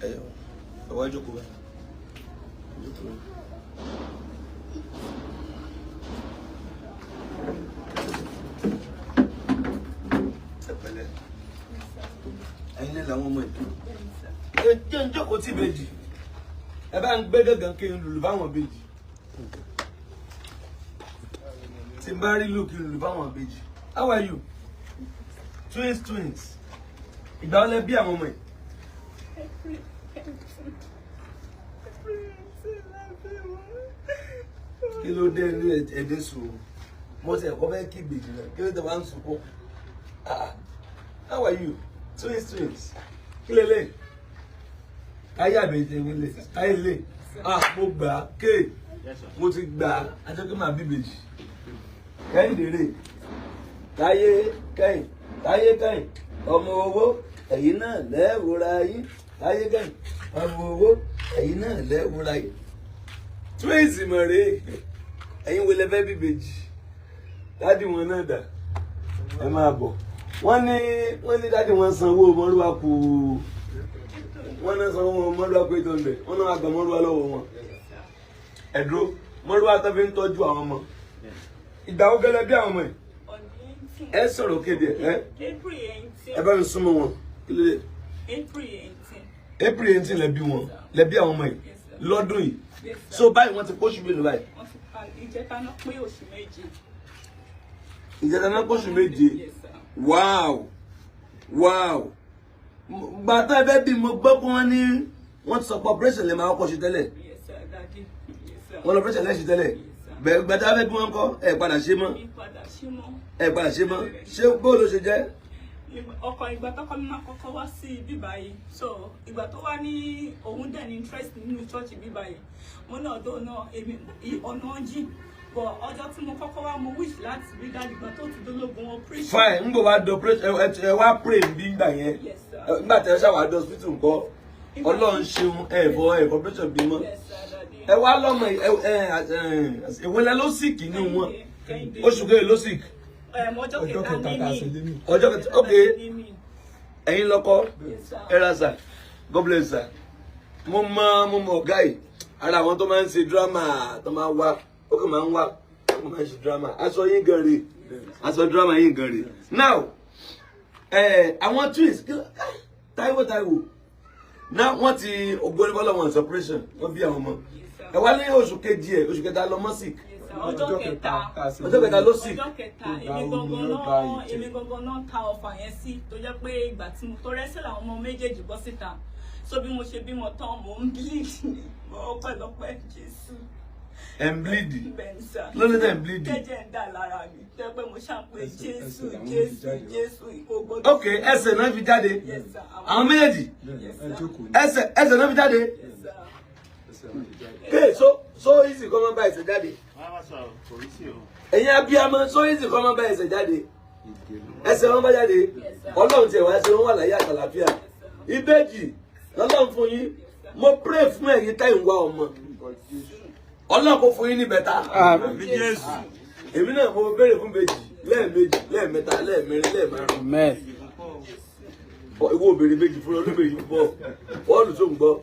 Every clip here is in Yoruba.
Ẹ wá jókòó báyìí. Jókòó. Ẹ pẹ̀lẹ́. Ẹ̀yin lè làwọn ọmọ yìí. Ẹ jẹ́ ń jókòó tí ìbejì. Ẹ bá ń gbé gángan kí n lùlù báwọn ìbejì. Tí n bá rí lù kí n lùlù báwọn ìbejì. How are you? Twins, twins. Ìgbà wo lẹ bí àwọn ọmọ yìí? Kí ló dé ní ẹdẹ sùn? Mo ti ẹ̀kọ́ fẹ́ kí ìbejì náà. Kí ló dé wá ń sunkún? Ah, how are you? Twins, twins. Kí lélẹ̀? Ayé àbẹ̀jẹ̀ ìwé lè. Ayé lè. Ah, mo gbà á. Kéè. Mo ti gbà á. Ajọ́ kí màá bí ìbejì. Kẹ́hìndé rè. Táyé kẹ́hìn. Táyé kẹ́hìn. Ọmọ owó. Ẹ̀yin náà lẹ́wòrà yín. Táyé kẹ́hìn. Ọmọ owó. Ẹ̀yin náà lẹ́wòrà yín. Twins mọ̀ rè. Ẹ̀yin wo lẹ fẹ́ bí ìbejì? Dádì wọn náà dà. Ẹ máa bọ̀. Wọ́n ní dádì wọn sanwó mọ́rúwá kù. Wọ́n náà sanwó mọ́rúwá kù 800. Wọ́n náà gba mọ́rúwá lọ́wọ́ wọn. Ẹ̀dúró mọ́rúwá tó fi ń tọ́jú àwọn ọmọ. Ìgbà wo gẹ́lẹ́ bí àwọn ọmọ yìí? Ẹ sọ̀rọ̀ kéde ẹ. April 18. Ẹ bá mi súnmọ́ wọn. Kí ló dé? April 18. April 18 lẹ bí wọn. Lẹ bí àwọn ọmọ yìí. Yes, sir. Lọ́dún yìí. Yes, sir. So báyìí wọ́n ti kóṣù mélòó báyìí? Wọ́n ti pa ìjẹta náà pé oṣù méje. Ìjẹta náà kóṣù méje. Yes, sir. Wow, wow. Gbàtà ẹ fẹ́ bí mo gbọ́ pé wọ́n ní wọ́n ti sọ pé operation lè máa kọ́ ṣe tẹ́lẹ̀. Yes, sir, daddy. Yes, sir. Wọ́n lọ operation lè ṣe tẹ́lẹ̀. Bẹ́ẹ̀ gbàtà ẹ fẹ́ bí wọ́n kọ́ ẹ padà ṣe mọ́. Mi padà ṣe mọ́. Ẹ padà ṣe mọ́. Ṣé bó ló ṣe jẹ́? Ọkọ ìgbà tọkọ mi máa kọ́kọ́ wá sí ibi báyìí. So ìgbà tó wá ní òun dẹ̀ ní interest nínú church ibi báyìí. Mo náà dó náà èmi ọ̀nà jìn. But ọjọ́ tí mo kọ́kọ́ wá mo wish láti rí dáàdì ìgbà tó ti dológun operation. Fine, n bò wá do operation ẹ wá pray bí ngbà yẹn. Yes, sir. Ngbà tẹ ẹ ṣàwà dé hospital ńkọ́. Ọlọ́run ṣeun ẹ fọ ẹ operation bímọ. Yes, sir, daddy. Ẹ wá lọ́mọ ẹ ẹ ìwé lẹ ló sick ní wọn. Kẹ́hìndé. Oṣù kejì ló sick. Ọjọ́ Ọjọ́ kẹta kẹta tá a ṣe ní lé mi. mi. Ọjọ́ kẹta, okay. Ẹ̀yin lọ́kọ. Yes, sir. Ẹ ra sà. God bless sir. Mo mọ ọ̀gá yìí. Ara àwọn tó máa ń ṣe drama tó máa ń wá. Ó kàn máa ń wá. Ó kàn máa ń ṣe drama. Aṣọ yín gan rè. Aṣọ drama yín gan rè. Now, àwọn twins Táíwò Táíwò. Now wọ́n ti ògbóni bọ́lá wọn operation. Wọ́n bí àwọn ọmọ. Ẹ wá ní oṣù kejì ẹ̀ oṣù kẹta lọ mọ́ sick. Yes, sir. Ọjọ́ kẹta. Ọjọ́ kẹta ló sick. Ọjọ́ kẹta Tó gba èmi omi, gangan ó gba náà ìjẹ. èmi gangan náà ta ọfà yẹn sí tó jẹ́ pé ìgbà tí mo tó rẹ́sẹ̀ làwọn ọmọ méjèèjì bọ́ síta. So bí mo ṣe bímọ tán mò ń bleed ní ọpẹ́lọpẹ́ Jésù. Ẹ̀ ń bleed. Bẹ́ẹ̀ ni sà. Lónìí tẹ̀ ń bleed. Jẹ́jẹ́ ń dà lára mi. Tẹ́ pé mo ṣàpè Ẹsẹ̀- Jésù ẹsẹ̀ làwọn Jésù fi jáde wá. Jésù kò gbọdọ̀. Ok, ẹsẹ̀ náà fi jáde. Yes, sir. Àwọn méjèèjì. Bẹ́ẹ̀ni, ẹ jókòó ní. Ẹsẹ̀ náà fi jáde. Yes, sir. Ẹsẹ̀ wọn ti jáde. Okay, so easy kọ́ máa bá ẹsẹ̀ jáde. Ẹ̀yin abiyamọ so easy kọ́ máa bá ẹsẹ̀ jáde. Ìdè ló. Ẹsẹ̀ wọn bá jáde. Yes, sir. Ọlọ́run tiẹ̀ wá ẹsẹ̀ wọn wà láyé àtàlàfíà. Ìbejì lọ́lọ́run fún yín. Mo pray fún ẹ̀yin táyì ń wá ọmọ. Ọlọ́run kò fún yín ní bẹ̀tà. Èmi náà mo béèrè fún ìbejì lẹ́ẹ̀mejì lẹ́ẹ̀mẹ́ta lẹ́ẹ̀mẹrin lẹ́ẹ̀márùn. Amen. Ìwọ obìnrin méjì fún olóbìnrin púpọ̀. Pọ́ọ̀lù tó ń gbọ́.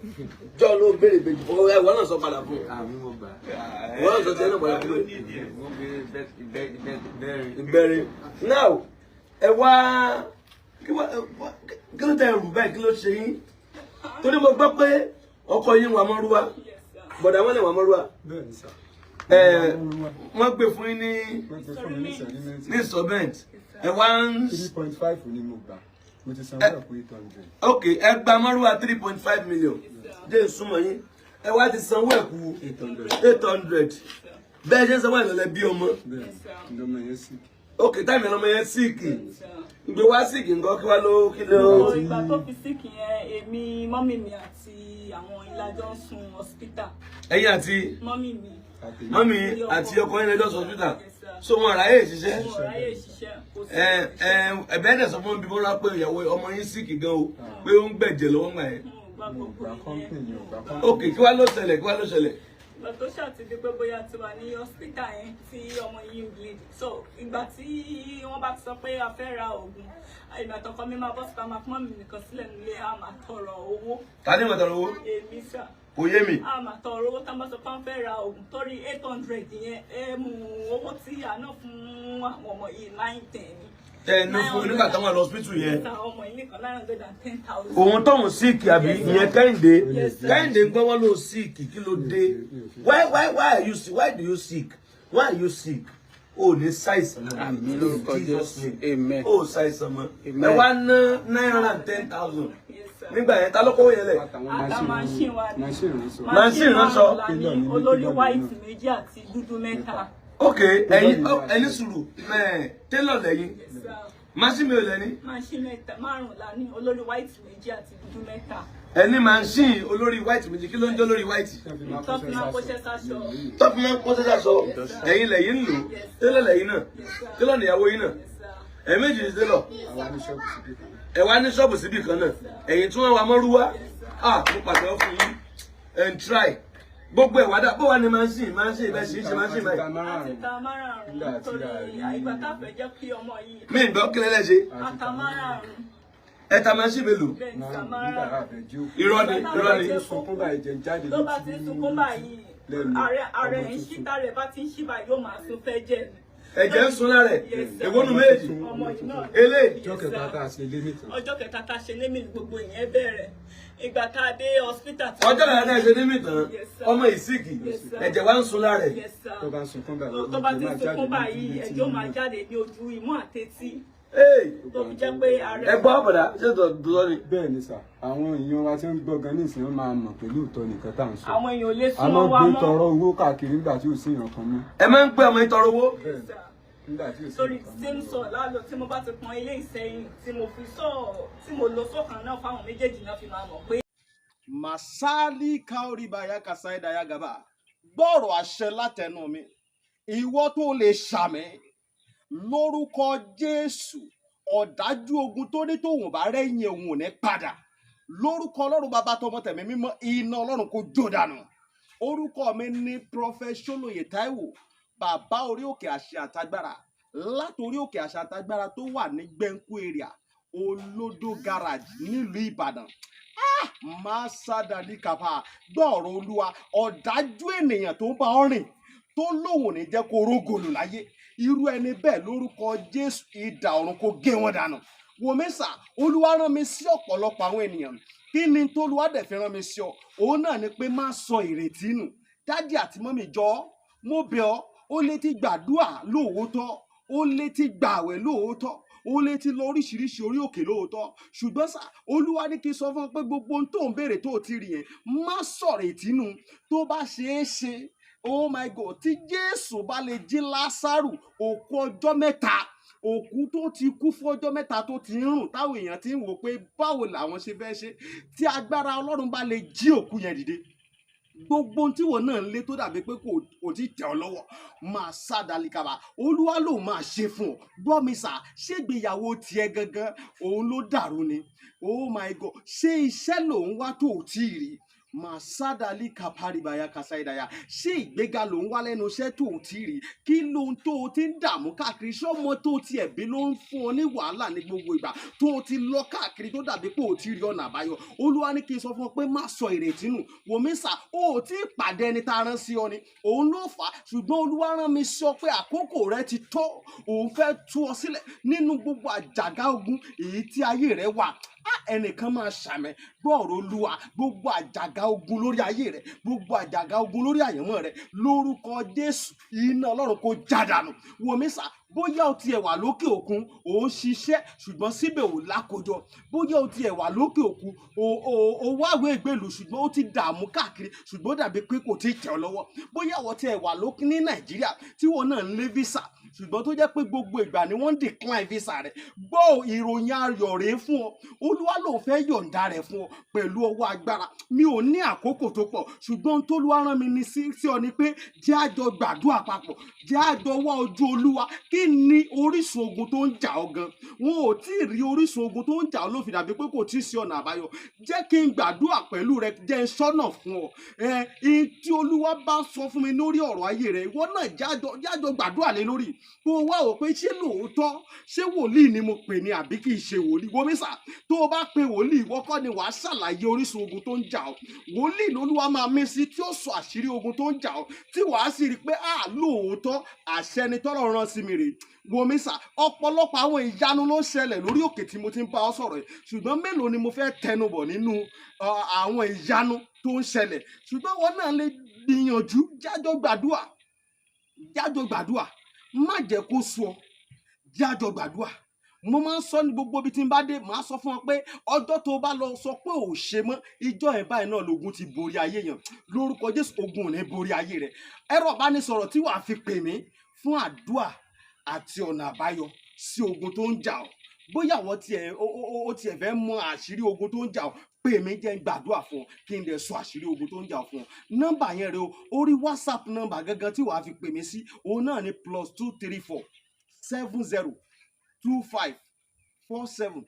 John ló ń béèrè ìbejì fún ẹ wọ́n náà sọ padà fún un. Àmì mo gbà. Wọ́n náà sọ tiẹ̀ náà padà fún un. Mo béèrè bẹ́ẹ̀rin. Ìbẹ̀rẹ̀. Now, ẹ wá kí ló tẹ ẹrù báyìí kí ló ṣe yín? Torí mo gbọ́ pé ọkọ yín wà mọ́rúwá. Yes, sir. Bọ̀dà wọn lè wà mọ́rúwá. Bẹ́ẹ̀ni sà. Wọ́n gbé fún yín ní Wọ́n gbé fún mi ní sẹ́rímẹ́ǹtì. ní solvent. Ẹ wá ń 3.5 ni mo gbà. Mo ti sanwó ẹ̀kú 800. ok ẹ gba mọ́rúwá 3.5 million. Jẹ́ ìsúnmọ́ yín. Ẹ wá ti sanwó ẹ̀kú 800. 800. Bẹ́ẹ̀ ṣe ń sanwó ìlọlẹ́ bí ọmọ. Bẹ́ẹ̀ni, ǹdọ́mọ yẹn sick. Ok, táìmì ọlọmọ yẹn síìkì. Yes, sir. Ìgbé wá síìkì nǹkan kí wá ló kí ló. So ìgbà tó fi síkì yẹn èmi mọ́mì mi àti àwọn ìlàjọ ń sun hospital. Ẹ̀yin àti Mọ́mì mi. Àtẹ̀yìn. mọ́mì àti ọkọ yín lẹ́jọ́ sọ́sítà. Yes, sir. So wọn àráyè ṣiṣẹ́. Mo ráyè ṣiṣẹ́ kò sí. Ẹ ẹ ẹ̀bẹ̀ dẹ̀ sọ fún mi bí wọ́n rà pé ìyàwó ọmọ yín síìkì gan o pé ó ń gbẹ̀jẹ̀ lọ́wọ́ ńgbà yẹn. Mo gbà Mo gbogbo gbà ìyẹn. company yẹn, ò gbà company. Ok, kí wá ló ṣẹlẹ̀ kí wá ló ṣẹlẹ̀? Ìgbà tó ṣàtìdí pé bóyá ti wà ní hospital yẹn tí ọmọ yìí ń bleed. So ìgbà tí wọ́n bá ti sọ pé a fẹ́ ra oògùn, ìgbà tọkọ mi máa bọ́ síta máa pọ́n mi nìkan sílẹ̀ nílé a máa tọrọ owó. owó. Ta ni mo tọrọ owó? Èmi sà. Kò yé mi. A máa tọrọ owó tá a bá sọ pé wọ́n fẹ́ ra oògùn torí 800 yẹn, ẹ mú owó tí a ná fún àwọn ọmọ yìí 910 ni. Tẹ ẹ ní fún nígbà táwọn lọ hospital yẹn. Sà, ọmọ yìí nìkan 910,000. Òun tóun sick àbí? Ìyẹn Kẹ́hìndé. Yes, sir. Kẹ́hìndé gbọ́ wọn ló sick, kí ló dé? Why are you sick? Why do you sick? Why are you sick? O ní ṣàìsàn mọ́. Àmín lórúkọ Jesus Jésù. name. Amen. O ṣàìsàn mọ́. Amen. Ẹ wá ná 910,000. Yes, sir. Nígbà yẹn ta ló kówó yẹn lẹ̀? Àtàwọn Ata machine wa ni. Machine ránṣọ. Machine ránṣọ. La ní, olórí white méjì àti dúdú mẹ́ta. Ok, ẹyin ẹni sùúrù ẹ télọ̀ lẹ́yìn. Yes, sir. Machine mi ò lẹ́ni. Machine mẹ́ta márùn-ún la ní, olórí white méjì àti dúdú mẹ́ta. Ẹni machine olórí white méjì, kí ló ń jẹ́ olórí white? Tó fi máa kóṣẹ́ sáṣọ. Tọ́pù máa ń kó sẹ́sà sọ, ẹ̀yin lẹ́yìn ń lò, télọ̀ lẹ́yìn náà, télọ̀ níyàwó yín náà, ẹ̀yin méjì ní télọ̀. Àwa ní ṣọ́ọ̀bù síbí kan. Ẹ wá ní ṣọ́ọ̀bù síbì kan náà, ẹ̀yin tí wọ́n wá mọ́rúwá, à mo pàṣẹ fún yín, ẹ̀ ń try gbogbo ẹ̀ wá dá bó wà ní machine machine bẹ́ẹ̀ sì ń ṣe machine báyìí. Àti ta márààrún Nígbà tí torí a rí- ìgbà tá a fẹ́ jẹ́ kí ọmọ yìí. Mi ì gbọ́ kílẹ̀ lẹ́ṣẹ̀. Ata márààrún. Ẹ ta machine mélòó? Bẹ́ẹ̀ ni, ta márààrún. Irọ́ ni, irọ́ ni. Tó sunkún báyìí jẹ jáde Tó bá ti ń sunkún báyìí, lẹ́nu ààrẹ ààrẹ ọmọ ń ṣí tuntun. tààrẹ bá ti ń ṣí báyìí yóò máa sun fẹ́ jẹ ni. Ẹ̀jẹ̀ ń sun lára ẹ̀. Yes, sir. Èwo nu méjì? Ọmọ yìí náà. Eléyìí. Ọjọ́ kẹta tá a ṣe lé nìkan. Ọjọ́ kẹta tá a ṣe lémi ni gbogbo ìyẹn bẹ̀rẹ̀. Ìgbà tá a dé hospital. Ọjọ́ kẹta tá a ṣe lémi tán, Yes, sir. ọmọ ìsìkì, Yes, sir. ẹ̀jẹ̀ wá ń sun lára ẹ̀. Yes, sir. Tó bá ń sunkún báyìí, Tó bá ti ń ẹ̀jẹ̀ máa sunkún jáde báyìí, lójú ẹ̀jẹ̀ ó máa etí. jáde ní ojú imú àtẹtí. Hey! Tó fi jẹ́ pé ààrẹ. Ẹ gbọ́ àbọ̀dá, ṣé tòótọ́ ni? Bẹ́ẹ̀ ni sà, àwọn èèyàn wa tí ń gbọ́ gan nísìnyí wọ́n máa mọ̀ pẹ̀lú ìtọ́ nìkan tá à ń sọ. Àwọn èèyàn ò lè A súnmọ́ máa wa gbé mọ́. tọrọ owó káàkiri nígbà tí ò sí èèyàn kan mọ́. Ẹ máa ń pé ọmọ ìtọrọ owó. Bẹ́ẹ̀ ni, nígbà tí ò sí Torí èèyàn kan tí ń mọ́. sọ lálọ́ tí mo bá ti pọn ilé ìsẹ́yìn tí mo fi sọ tí mo lọ sọ́kàn náà fáwọn méjèèjì náà fi máa mọ̀ pé. Masali kaoribaya kasaidaya gaba, gbọ́rọ̀ àṣẹ látẹnu mi, ìwọ tó lè ṣàmì lórúkọ Jésù, ọ̀dájú ogun tó ní tóun bá rẹ́yìn òun ò ní padà, lórúkọ Ọlọ́run bàbá tọmọ tẹ̀mí mímọ́, iná Ọlọ́run kò jó dànù. Orúkọ mi ní Prophet Ṣólóyè Táíwò, bàbá orí òkè àṣẹ àtagbára, látòrí òkè àṣẹ àtagbára tó wà ní Gbẹ̀ǹkú area, Olódó garage nílùú Ìbàdàn. Máa sádàlí kàfà, gbọ́ọ̀rọ̀ Olúwa, ọ̀dájú ènìyàn tó ń bá ọ rìn tó lóun ò ní jẹ́ kó rógòlù láyé, irú ẹni bẹ́ẹ̀ lórúkọ Jésù, idà ọ̀run kó gé wọn dànù. Wòmísà, Olúwa rán mi sí ọ̀pọ̀lọpọ̀ àwọn ènìyàn. Kí ni tólúwa dẹ̀ fi rán mi sí ọ? Òun náà ni pé má sọ ìrètí nù. Dádì àti mọ́mì, jọ̀ọ́ mo bẹ̀ ọ́, ó lè ti gbàdúà lóòótọ́, ó lè ti gbààwẹ̀ lóòótọ́, ó lè ti lọ oríṣiríṣi orí òkè lóòótọ́, ṣùgbọ́n sá, Olúwa ní kí n sọ fún ọ pé gbogbo ohun tó ń béèrè tó ti rí yẹn, má sọ̀rọ̀ ìtínú. Tó bá ṣeé ṣe, oh my God, tí Jésù bá lè jí Lásárù, òkú ọjọ́ mẹ́ta, òkú tó ti kú fún ọjọ́ mẹ́ta tó ti ń rùn, táwọn èèyàn ti ń wò pé báwo làwọn ṣe fẹ́ ṣe, tí agbára Ọlọ́run bá lè jí òkú yẹn dìde, gbogbo ohun tí wọn náà ń lé tó dàbí pé kò tí tẹ̀ ọ́ lọ́wọ́, máa sá dalikaba, Olúwa ló máa ṣe fún ọ. Gbọ́ mi sà, ṣégbéyàwó tiẹ̀ gangan òun ló dàrú ni? Oh my God, ṣé iṣẹ́ lòun wá tó ò tí ì rí? Máa sádàlí kaparibaya kasaidaya. Ṣé ìgbéga ló ń wá lẹ́nu iṣẹ́ tó ò tí ì rí? Kí lóhun tó o ti ń dààmú káàkiri? Ṣọ́mọ tó o ti ẹ̀bí ló ń fún ọ ní wàhálà ní gbogbo ìgbà tó o ti lọ káàkiri tó dàbí pé o ti rí ọ̀nà àbáyọ? Olúwa ní kí n sọ fún ọ pé má sọ ìrètí nù. Wòmísà, o ò tí ì pàdé ẹni tá a rán sí ọ ni òun ló fà á, ṣùgbọ́n Olúwa rán mi sọ pé àkókò rẹ ti tó, òun fẹ́ tú ọ sílẹ̀ nínú gbogbo àjàgà ogun èyí tí ayé rẹ wà. Ẹnìkan máa ṣàmẹ, gbọ́ọ̀rọ̀ Olúwa, gbogbo àjàgà ogun lórí ayé rẹ, gbogbo àjàgà ogun lórí àyànmọ́ rẹ, lórúkọ Jésù, iná Ọlọ́run kò jádànù. Wòmísà, bóyá o tiẹ̀ wà lókè òkun, ò ń ṣiṣẹ́ ṣùgbọ́n síbẹ̀ ò lákòjọ, bóyá o tiẹ̀ wà lókè òkun, o wáwé ìgbèlú ṣùgbọ́n ó ti dààmú káàkiri ṣùgbọ́n ó dàbí pé kò tí ì tẹ̀ ọ́ lọ́wọ́, bóyá o tiẹ̀ wà lókè ní Nàìjíríà tí wọn náà ń lé visa ṣùgbọ́n tó jẹ́ pé gbogbo ìgbà ni wọ́n ń decline visa rẹ̀, gbọ́ ìròyìn ayọ̀ rèé fún ọ. Olúwa lòun fẹ́ yọ̀ǹda rẹ̀ fún ọ pẹ̀lú ọwọ́ agbára. Mi ò ní àkókò tó pọ̀, ṣùgbọ́n tólúwa rán mi ní sí ọ ni pé jẹ́ àjọ gbàdúrà papọ̀, jẹ́ àjọ wá ojú Olúwa kí Kí ni orísun ogun tó ń jà ọ́ gan? Wọn ò tí ì rí orísun ogun tó ń jà ọ́ ló fi dàbí pé kò tí ì sí ọ̀nà àbáyọ. Jẹ́ kí n gbàdúrà pẹ̀lú rẹ, jẹ́ n sọ́nà fún ọ. Ẹ ihun tí Olúwa bá sọ fún mi lórí ọ̀rọ̀ ayé rẹ, ìwọ náà jájọ gbàdúrà lé lórí, kó o wá wò pé ṣé lóòótọ́, ṣé wòlíì ni mo pè ní àbí kì í ṣe wòlíì. Wo mísà, tó o bá pe wòlíì, ìwọ kọ́ ni wàá ṣàlàyé orísun ogun tó ń jà ọ́. Wòlíì lolúwa máa mí sí tí ó sọ àṣírí ogun tó ń jà ọ́, tí wàá sì rí i pé à lóòótọ́ àṣẹ ni tọ́lọ̀ rán sí mi rèé. Wo mísà, ọ̀pọ̀lọpọ̀ àwọn ìyanu ló ń ṣẹlẹ̀ lórí òkè tí mo ti ń bá ọ sọ̀rọ̀ yìí, ṣùgbọ́n mélòó ni mo fẹ́ tẹnubọ̀ nínú àwọn ìyanu tó ń ṣẹlẹ̀? Ṣùgbọ́n wọn náà lè gbìyànjú, jájọ gbàdúà, jájọ gbàdúà, má jẹ́ kó sú ọ, jájọ gbàdúà. Mo máa ń sọ ní gbogbo ibi tí n bá dé, màá sọ fún ọ pé ọjọ́ tó o bá lọ sọ pé ò ṣe mọ́, ìjọ ẹ̀ báyìí náà lógun ti borí ayé yẹn. Lórúkọ Jésù, ogun ò ní borí ayé rẹ. Ẹ̀rọ ìbánisọ̀rọ̀ tí wàá fi pè mí fún àdúà àti ọ̀nà àbáyọ sí ogun tó ń jà ọ́, bóyá àwọn tiẹ̀ ó tiẹ̀ fẹ́ mọ àṣírí ogun tó ń jà ọ́, pè mí, jẹ́ n gbàdúrà fún ọ, kí n dẹ̀ sọ àṣírí ogun tó ń jà ọ́ fún ọ. Nọ́mbà yẹn rẹ o, orí WhatsApp nọ́mbà gangan tí wàá fi pè mí sí, òun náà ni +234 70 25 47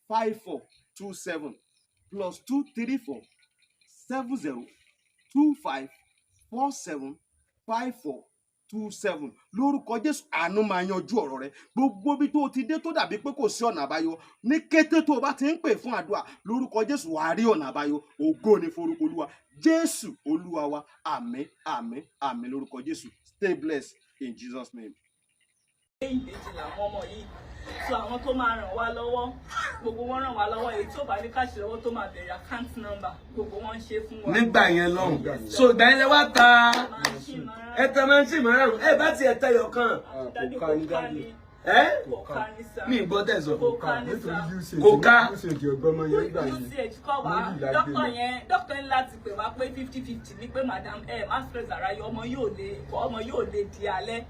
54 27, +234 70 25 47 54 27. Lórúkọ Jésù, àánú máa yanjú ọ̀rọ̀ rẹ. Gbogbo ibi tó o ti dé tó dàbí pé kò sí ọ̀nà àbáyọ, ní kété tó o bá ti ń pè fún àdúrà, lórúkọ Jésù, wàá rí ọ̀nà àbáyọ. Ògo ni forúkọ Olúwa. Jésù Olúwa wa. Àmín, àmín, àmín lórúkọ Jésù. Stay blessed in Jesus' name. Ìbejì làwọn ọmọ yìí, so àwọn tó máa ràn wá lọ́wọ́, gbogbo wọn ràn wá lọ́wọ́. Èyí tó bá ní cash lọ́wọ́, tó máa bẹ̀rẹ̀ account number, gbogbo wọn ń ṣe fún wa. Nígbà yẹn lọ́hùn, so ìgbà yẹn lẹ wá ta Machine márùn-ún. Ẹ ta machine márùn, ẹ bá tiẹ̀ tẹyọ kan. Daddy, Kò ká ní, kò ká daddy. ní. Ẹ Kò ká ní sir. Mi gbọ́ tẹ̀sán. Kò ká ní sir. Nítorí UCH Kò ká. UCH ọgbọ́mọ yẹn gbà yẹn. UCH kọ́ wa. Lórí ìlà Dókítà gbé lọ. yẹn, dókítà ní láti pè wá pé 50-50 ní pé madam, ẹ má stress ara yọ, ọmọ yóò lè, ọmọ yóò lè di alẹ́.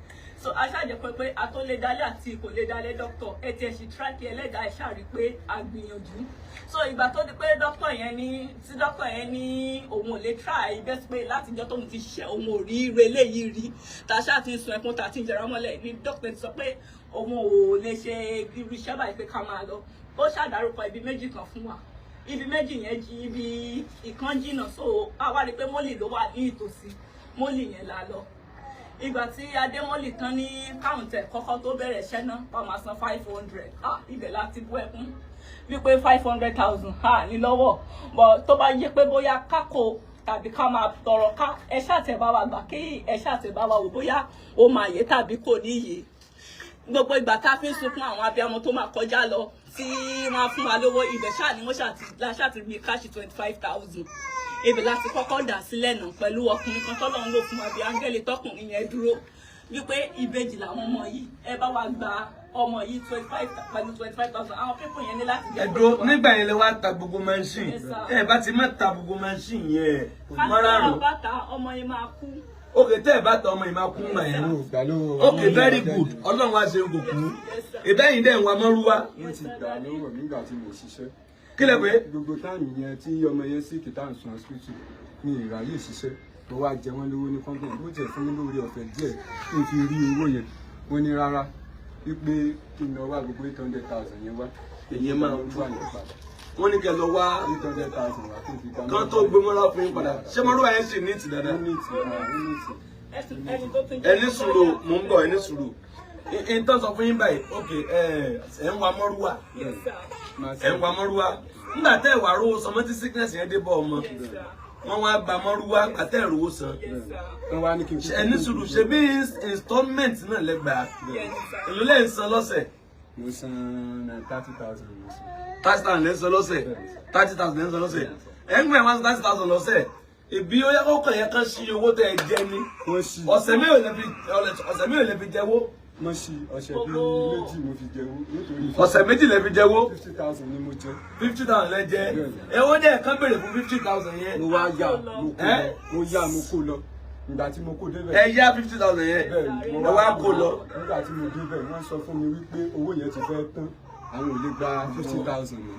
So aṣáàjẹ pé a tó lè dálé àti kò lè dálé. Dókítà, ẹ tiẹ̀ sì tíráàkì ẹlẹ́dàá, ẹ ṣáà rí pé a gbìyànjú. So ìgbà tó di pé dókítà yẹn ní, tí dókítà yẹn ní òun ò lè try best, pé látijọ́ tóun ti ṣiṣẹ́, òun ò rí ire eléyìí rí, tá a ṣáà ti ń sun ẹkún, tá a ti ń jẹra mọ́lẹ̀, ní dókítà ti sọ pé òun ò lè ṣe irú iṣẹ́ báyìí, pé ká máa lọ. Ó ṣàdárúkọ ibi méjì kan fún wa. Ibi méjì yẹn jí, ibi ìkan jìnnà, so a wá rí i pé mọ́lì ló wà ní ìtòsí. Mọ́lì yẹn la lọ. Ìgbà tí adémọ́lì tán ní káùntẹ̀ kọ́kọ́ tó bẹ̀rẹ̀ iṣẹ́ náà, wọ́n máa san 500. Ah, ibẹ̀ láti bú ẹkún wípé 500,000, ah, ní lọ́wọ́. But tó bá yẹ pé bóyá kákó tàbí ká máa tọrọ ká, ẹ ṣáà tẹ̀ bá wa gbà, kí ẹ ṣáà tẹ̀ bá wa wò bóyá ó máa yé tàbí kò ní yé. Gbogbo ìgbà tá a fi ń sunkún, àwọn abiyamọ tó máa kọjá lọ tí wọ́n á fún wa lówó, ibẹ̀ ṣáà ni wọ́n ṣáà ti la ṣáà ti rí cash 25,000. Ibẹ̀ láti kọ́kọ́ dà sílẹ̀ náà pẹ̀lú ọkùnrin kan tọ́lọ́run lò fún wa bíi áńgẹ́lì. Tọkùnrin yẹn dúró wípé ìbejì làwọn ọmọ yìí, ẹ bá wa gba ọmọ yìí 25 pẹ̀lú 25,000. Àwọn people yẹn ní láti Ẹ dúró, nígbà yẹn lẹ wá ta gbogbo machine? Yes, sir. Ẹ bá ti má ta gbogbo machine yẹn márùn márùn. Bá ta, ọmọ yẹn máa kú. Ok, tẹ́ ẹ bá ta, ọmọ yìí máa kú ńgbà yẹn. Wọn ò gbà lọ́wọ́. Ok, very good. Ọlọ́run wá ṣe, kò kú. Yes, sir. Ìbẹ́yìn dẹ̀ ń wa mọ́rúwá. Wọ́n ti gbà lọ́wọ́ mi nígbà tí mo ṣiṣẹ́. Kí lẹ pé? Gbogbo time yẹn tí ọmọ yẹn sì kìtà ń sun hospital, mi ìráyè ṣiṣẹ́. Mo wá jẹ wọ́n lówó ní company. Mo tiẹ̀ fún mi lórí ọ̀fẹ́ díẹ̀ kí n fi rí owó yẹn, wọ́n ní rárá, wípé kí n lọ wá gbogbo 800,000 yẹn wá. Ìyẹn máa ń wà ní padà. Wọ́n ní kẹ́ lọ wá 800,000 wá kí n fi gba kan tó gbé mọ́ra fún yín padà. Ṣé mọ́rúwá yẹn sì ní ìtì dáadáa? Ó ní ìtì, ó ní ìtì. Ẹni tó tún Ẹ ní sùúrù, mò ń bọ̀, ẹ ní sùúrù. N tán sọ fún yín báyìí, ok, ẹ ẹ ń wa mọ́rúwá. Yes, sir. Máa Ẹ ń wa mọ́rúwá. Nígbà tẹ́ ẹ wà rówó san mọ́, tí sickness yẹn dé bọ́ ọmọ, Yes, sir. wọ́n wá gba mọ́rúwá gbà tẹ́ ẹ rówó san. Yes, sir. Wọ́n wá ní kí n Ẹ ní sùúrù, ṣe bí installment náà lẹ́gbàá? Yes, sir. Èló lẹ́ ń san lọ́sẹ̀? Mo san 30,000 mo san. 30,000 lẹ́ ń san lọ́sẹ̀? 30,000 lẹ́ ń san lọ́sẹ̀. Ẹ̀ ń gbẹ̀ wá san 30,000 lọ́sẹ̀, ìbí ó yẹ kọ́kọ́ yẹn kan sí owó tẹ́ ẹ jẹ ní. Wọ́n ṣí. Ọ̀sẹ̀ mélòó lẹ fi jẹ́wó? Wọ́n ṣí, ọ̀sẹ̀ bíi méjì mo fi jẹ́wó nítorí. Ọ̀sẹ̀ méjì lẹ fi jẹ́wó? 50,000 ni mo jẹ. 50,000 lẹ jẹ. Ẹ wọ́n dẹ̀ kán béèrè fún 50,000 yẹn. Mo wá yá, mo kó lọ. Ẹ́? Mo yá, mo kó lọ. Ìgbà tí mo kó débẹ̀. Ẹ yá 50,000 yẹn? Bẹ́ẹ̀ ni. Ẹ wá kó lọ. Nígbà tí mo débẹ̀, wọ́n sọ fún mi wípé owó yẹn ti fẹ́ tán, àwọn ò lè gba 50,000 mọ́,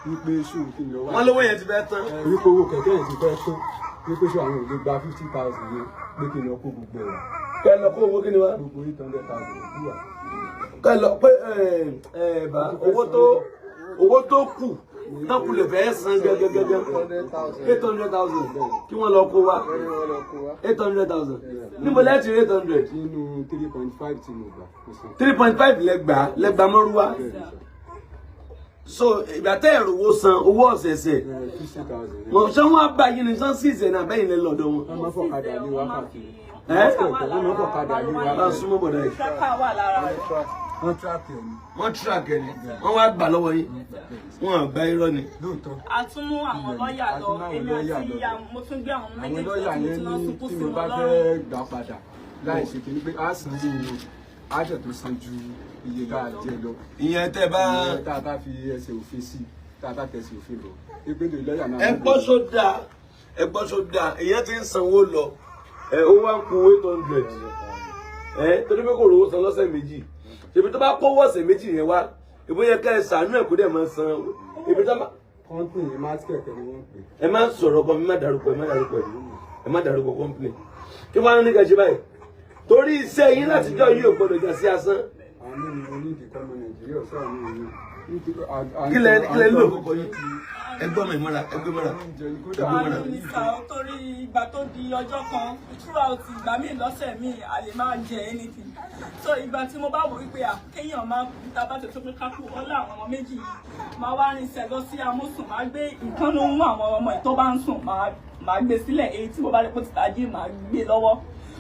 wípé ṣóun kí n lọ wá. Wọ́n lówó yẹn ti fẹ́ tán. Wípé owó kẹ̀kẹ́ yẹn ti fẹ́ tán, wípé ṣó àwọn ò lè gba 50,000 yẹn, pé kí n lọ kó gbogbo ẹ̀ wá. Kẹ́ lọ kó owó kí ni wá? Gbogbo 800,000 kú wá. Kẹ́ lọ pé ẹ ẹ bá owó tó kù náà kù lè fẹ́ san gẹ́gẹ́gẹ́gẹ́ 800,000 kí wọ́n lọ kó wa 800,000. Níbo lẹ́ẹ̀tì rí 800? Nínú 3.5 tí mo gbà, mo san. 3.5 lẹ́gbàá mọ́rúwá. Bẹ́ẹ̀ ni sà. So ìgbà tẹ́ ẹ̀rọ owó san owó ọ̀sẹ̀ẹ̀sẹ̀, 50,000. wọ́n ṣé wọ́n á bá yín ní sàn sí ìṣẹ̀ náà bẹ́yìn lẹ́ lọ́dọ̀ wọn. Wọ́n máa ń fọ̀kadà lé wa káàkiri. Ẹ́? Wọ́n máa ń fọ̀kadà lé wa. Bá a súnmọ́ bọ̀dá yìí. Tracker wà lára rẹ̀. Wọ́n track ẹ̀ ni. Wọ́n track ẹ̀ ni, wọ́n wá gbà lọ́wọ́ yín, wọ́n àgbà irọ́ ni. Lóòótọ́. A tún mú àwọn lọ́ọ̀yà A lọ. tún mú àwọn Èmi lọ́ọ̀yà àti lọ. ìyá mo tún gbé àwọn Àwọn méjèèjì lọ́ọ̀yà lọ, tí mo yẹn tún lọ ní sunkún tí sí mo wọn bá lọ́rùn. fẹ́ gbà padà láì ṣe kí ni pé a san owó, a dẹ̀ tó san ju iye tá a jẹ lọ. Ìyẹn tẹ́ bá. Ìyẹn tá a bá fi ẹsẹ̀ òfin sí, tá a bá tẹ̀sẹ̀ òfin bọ̀, ìpínlẹ̀ lọ́ọ̀yà máa Ẹ ń gbọ́ só dáa, ẹ gbọ́ só dáa, èyàn ti ń sanwó lọ, ẹ ó wá ń ku 800, ẹ torí pé kò rówó san lọ́sẹ̀ méjì. Ṣèbí tó bá kówó ọ̀sẹ̀ méjì yẹn wá, ìbò yẹ ká ẹ sàánú ẹ kó dẹ̀ máa san ibi tó bá. Company masket ni wọ́n ń pè. Ẹ má sọ̀rọ̀ kan, ẹ má dárúkọ, ẹ má dárúkọ, ẹ má dárúkọ company. Kí wọ́n á ní ká ṣe báyìí torí iṣẹ́ yín látijọ́ yìí ò gbọ́dọ̀ já sí asán. Àánú ni mo ní ìdíkọ́ ọmọ Nàìjíríà ọ̀sán àánú mi. Kí lẹ lò kókó yín? Ẹ gbọ́ mi mọ́ra, ẹ gbé mọ́ra, ẹ gbé mọ́ra. Àánú ni sà ó, torí ìgbà tó di ọjọ́ kan, throughout ìgbà míì lọ́sẹ̀ míì, a lè máa jẹ anything. So ìgbà tí mo bá wò wípé à kéèyàn máa kú, tá a bá tètè pé ká kú ọlá àwọn ọmọ méjì yìí, máa wá rinṣẹ́ lọ sí amósùn, máa gbé ìkànnì ohun àwọn ọmọ yìí tó bá ń sùn, máa gbé sílẹ̀. Èyí tí mo bá rí pé ó ti tají, máa gbé lọ́wọ́,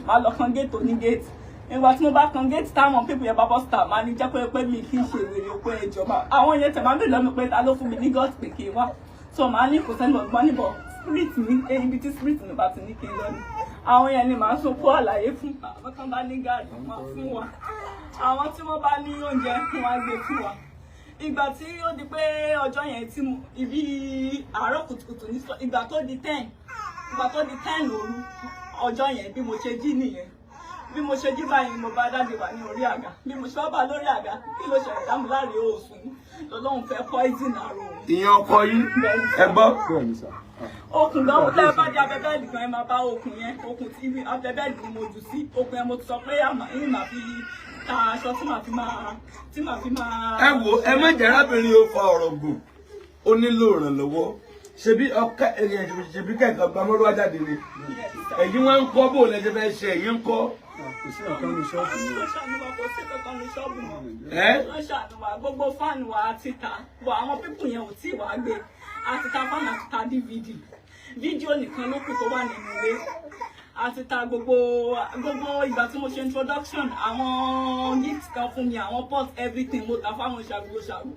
máa lọ kan géètì oní géètì. Ìgbà tí mo bá kan géètì, táwọn people yẹn bá bọ́ síta, máa ní jẹ́ pé mi kì í ṣe wèrè pé ìjọba àwọn yẹn tẹ̀ máa ń bèèrè lọ́mi pé ta ló fún mi ní gut pé kí n wá. So màá ní kò sẹ́ni ọ̀gbọ́n níbọ̀, spirit mi, ibi tí spirit mi bá ti ní kí n lọ ni. Àwọn yẹn ni màá sún kó àlàyé fún. Àwọn kan bá ní gàrí, wọn fún wa. Àwọn tí wọ́n bá ní oúnjẹ, wọn á gbé fún wa. Ìgbà tí ó di pé ọjọ́ yẹn tí mo ibi àárọ̀ kùtùkùtù ní ìgbà tó di 10, ìgbà tó di 10 òru ọjọ́ yẹn, bí mo ṣe jí nìyẹn. Bí mo ṣe jí báyìí, mo bá daddy wà ní orí àga. Bí mo ṣe wá bá lórí àga, kí ló ṣẹlẹ̀? Dámúláre òsùn lọ́lọ́run fẹ́ poison àrò òun. Ìyẹn ọkọ yín, ẹ gbọ́. Bẹ́ẹ̀ ni sà. Okùn gan, tẹ́ bá di abẹ́ bed gan, ẹ máa bá okùn yẹn, okùn tí ibi abẹ́ bed ni mo jù sí. Okùn yẹn, mo ti sọ pé àmà yín màá fi ta aṣọ tí màá fi máa. Ẹ wo, ẹ má jẹ́ arábìnrin ó fa ọ̀rọ̀ gùn, ó nílò ìrànlọ́wọ́. Ṣebí ọkẹ ẹ̀yìn, ṣebí kẹ̀kẹ́ gba mọ́rúwá jáde ni ẹ̀yin wá ń kọ́ bó lẹ́jẹ̀ fẹ́ ṣe, ẹ̀yin ń kọ́. Kò sí nǹkan ní ṣọ́ọ̀bù mi. Wọ́n ṣàánú wa, kò sí kankan ní ṣọ́ọ̀bù mọ́. Ẹ́. Wọ́n ṣàánú wa, gbogbo fan wa ti ta bọ̀, àwọn people yẹn ò tí ì wá gbé. A ti ta fan, a ti ta DVD, fídíò nìkan ló kù tó wà nínú ilé. A ti ta gbogbo. Ìgbà tí mo ṣe introduction, àwọn gift kan fún mi, àwọn pot, everything, mo ta fáwọn ṣàgbó ṣàgbó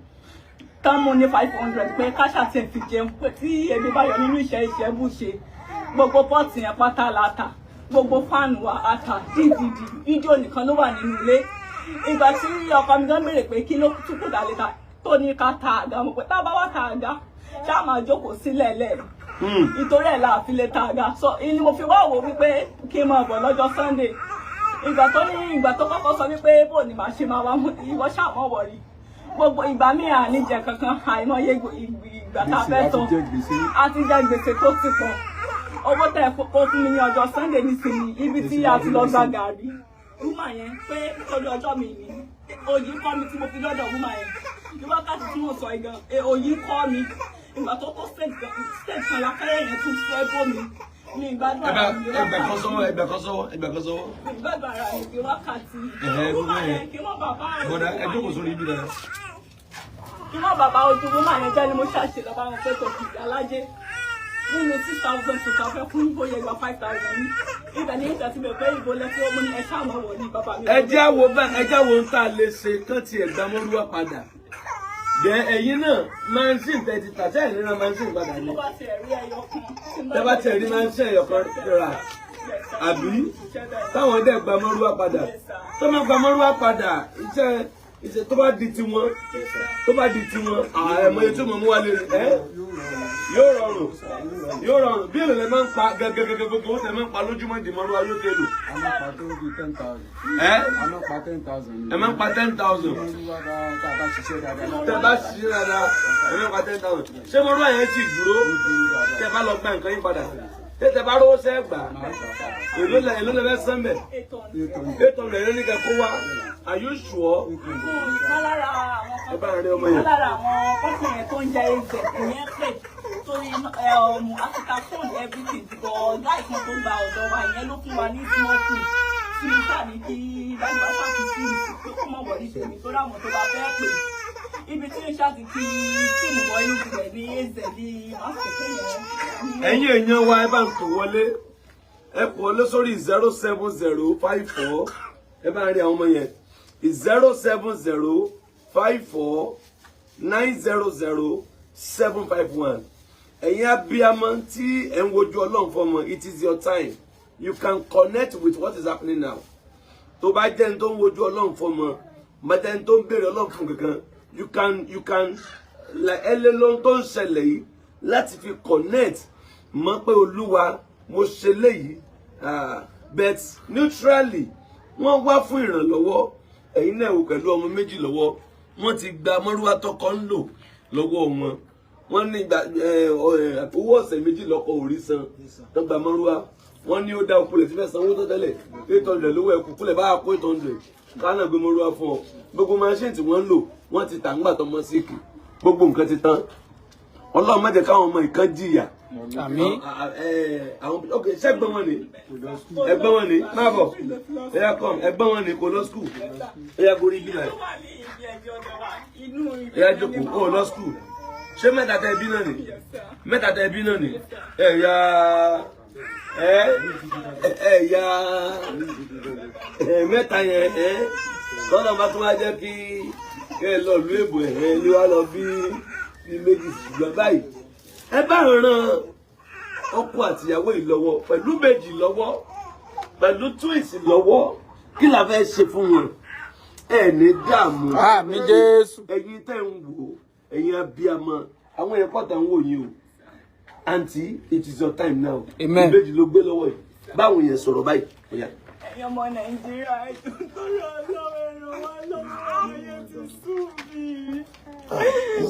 tán. Mo ní 500 pé káṣà tiẹ̀ fi jẹun, pé tí ebi bá yọ nínú ìṣẹ́ ìṣẹ́ bù ṣe. Gbogbo pot yẹn pátá la ta, gbogbo fan wa a ta, DVD, fídíò nìkan ló wà nínú ilé. Ìgbà tí ọkọ mi gan béèrè pé kí ló tún kù dá lè ta, tó ní ká ta àga, mo pé tá a bá wá ta àga, ṣáà máa jókòó sílẹ̀ lẹ̀, ìtorí ẹ̀ la fi lè ta àga. So ni mo fi wá wò wípé kí n máa bọ̀ lọ́jọ́ Sunday. Ìgbà tó ní, ìgbà tó kọ́kọ́ sọ wípé bò ní màá ṣe máa wá mú ìwọ ṣàmọ́ wọ̀rí. Gbogbo ìgbà míì à ní jẹ kankan, àìmọye ìgbà tá a fẹ́ Gbèsè, sọ. a ti jẹ gbèsè. A ti jẹ gbèsè tó ti pọ̀. Owó tẹ kó fún mi ní ọjọ́ Sunday nísìnyí, ibi tí a ti lọ gba gàrí woman yẹn pé torí ọjọ́ mi ní òyì kọ́ mi tí mo fi lọ́dọ̀ woman yẹn ní wákàtí tí mo sọ yìí gan, òyì kọ́ mi. Ìgbà tó tó stage kan, stage kan lákẹ́rẹ́ yẹn tún fẹ́ bó mi ní ìgbádùn Ẹ bá ara mi. ẹgbẹ́ kan sọ́wọ́, ẹgbẹ́ kan sọ́wọ́, ẹgbẹ́ kan sọ́wọ́. Ìgbádùn ara mi di wákàtí Ẹ̀hẹ́, woman gbogbo yẹn kí wọ́n bàbá rẹ̀. Bọ̀dá, ẹ jókòó sórí ibi dára. Kí wọ́n bàbá ojú woman yẹn jẹ́ ni mo ṣàṣe lọ́ba wọn pé kò kì í alájẹ́ nínú 6,000 tó kà fẹ́ fún bóyá gba 5,000 ní ibẹ̀ ní ìgbà tí mo pé ìbò lẹ́sí ọmọ ní ẹ ṣáà máa wọ̀ ní bàbá mi. Ẹ jẹ́ àwo bá, ẹ jẹ́ àwo ń tà lè ṣe kán tiẹ̀ gba mọ́rúwá padà. Dẹ ẹ̀yin náà, machine tẹ ti tà sẹ́yìn nínú machine padà Tí ni. mo bá tiẹ̀ rí ẹyọ kan. Tẹ bá tiẹ̀ rí machine ẹyọ kan rà, àbí táwọn dẹ̀ gba mọ́rúwá padà, tó máa gba mọ́rúwá padà, iṣẹ́ tó bá di tiwọn, tó bá di tiwọn, àìmọye tó mọ̀ mú wálé ẹ́, yóò rọrùn, yóò rọrùn. Bí èlò lẹ máa ń pa gẹ́gẹ́gẹ́gẹ́ gbogbo owó tẹ máa ń pa lójúmọ́ di mọ́rúwá yóò tẹ lò. A máa pa tó bíi 10,000. Ẹ́. A máa pa 10,000. Ẹ máa ń pa 10,000. Wọ́n bá tá a bá ṣiṣẹ́ dáadáa. Tẹ bá ṣiṣẹ́ dáadáa, ẹ máa ń pa 10,000. Ṣé mọ́rúwá yẹn sì dúró Ó dúró dáadáa. tẹ bá lọ gba nǹkan yín padà? Tètè bá rówó sẹ́ gbà. Èló lẹ fẹ́ sán bẹ̀? 800. 800 ló ní kẹ́ kó wá. Are you sure? Ìkan lára àwọn Ẹ bá ń rí ọmọ yẹn. Ìkan lára àwọn kọ́sìn yẹn tó ń jẹ ẹ̀zẹ̀ ìyẹn pè torí Africa phone everything, but guy kan tó gba ọ̀dọ̀ wa ìyẹn ló fún wa ní small phone tí mo ṣáà ní kí dájú wá ṣáà fi sí pé kó mọ̀ wọlé tèmi tó ráwọn tó bá fẹ́ pè ibi tí n ṣáà ti fi tíìmù wọ inú ibẹ̀ ní ẹ̀zẹ̀ ní máṣe yẹn. Ẹ̀yin èèyàn wa, ẹ bá ń tò wọlé, ẹ kò wọlé sórí 07054. Ẹ bá ń rí àwọn ọmọ yẹn, 07054900751. Ẹ̀yin abiyamọ tí ẹ̀ ń wojú Ọlọ́run fọmọ, it is your time. You can connect with what is happening now. Tó bá jẹ́ ní tó ń wojú Ọlọ́run fọmọ, mọ́tẹ́ ní tó ń béèrè Ọlọ́run fún kankan, you can like ẹ lé lóhun tó ń ṣẹlẹ̀ yìí láti fi connect mọ̀ pé Olúwa, mo ṣe léyìí. Ah, but neutrally, wọ́n wá fún ìrànlọ́wọ́. Ẹ̀yin náà wò, pẹ̀lú ọmọ méjì lọ́wọ́, wọ́n ti gba mọ́rúwá tọkọ ń lò lọ́wọ́ wọn. Wọ́n ní gba owó ọ̀sẹ̀ 2 lọ́kọ̀ òrí san tó gba mọ́rúwá. Wọ́n ní ó dá òkúlẹ̀ tí fẹ́ sanwó tó tẹ́lẹ̀, 800 lówó ẹ̀kú kúlẹ̀ bá kó 800 kánà gbé mọ́rúwá fún ọ. Gbogbo machine tí wọ́n ń lò, wọ́n ti tà ńgbà tọmọ sick. Gbogbo nǹkan ti tán. Ọlọ́run má jẹ́ káwọn ọmọ ìkan jìyà. Àmín. Àwọn, ok, ṣẹ́gbọ́n wọn ni, ẹ̀gbọ́n wọn ni, má bọ̀, ẹ̀yà kọ́ ẹ̀gbọ́n wọn ni. Kò lọ school. Ẹ̀yà gorí bí báyìí. Tó wà ní ibi ẹgbẹ́ ọ̀dọ̀ wa inú ibi Ẹ̀yà jókòó. Ó lọ school. Ṣé mẹ́ta tẹ ẹbí náà ni? Mẹ́ta tẹ ẹbí náà ni. Ẹ̀yà ẹ̀yà mẹ́ta yẹn ẹ̀ tọ́lọ́ bá tún wá jẹ́ kí ẹ lọ ìlú èbò ẹ̀ ní wá lọ bí bí méjì. Ṣùgbọ́n báyìí, ẹ bá ràn ọkọ àtìyàwó yìí lọ́wọ́ pẹ̀lú méjì lọ́wọ́, pẹ̀lú twins lọ́wọ́. Kí la fẹ́ ṣe fún wọn? Ẹ ní dààmú. Àmín Jésù. Ẹ̀yin tẹ́ ń wò, ẹ̀yin abiyamọ, àwọn èèyàn pọ̀ tẹ́ ń wò yín o. Aunty, it is your time now. Amen. Ìbejì ló gbé lọ́wọ́ yìí. Báwo yẹn sọ̀rọ̀ báyìí? Ó yá. Ẹ̀yin ọmọ Nàìjíríà, ẹjọ́ tó rọ lọ́wọ́, ẹ̀rọ wa lọ́wọ́. Ayé ti sú mi, ayé ti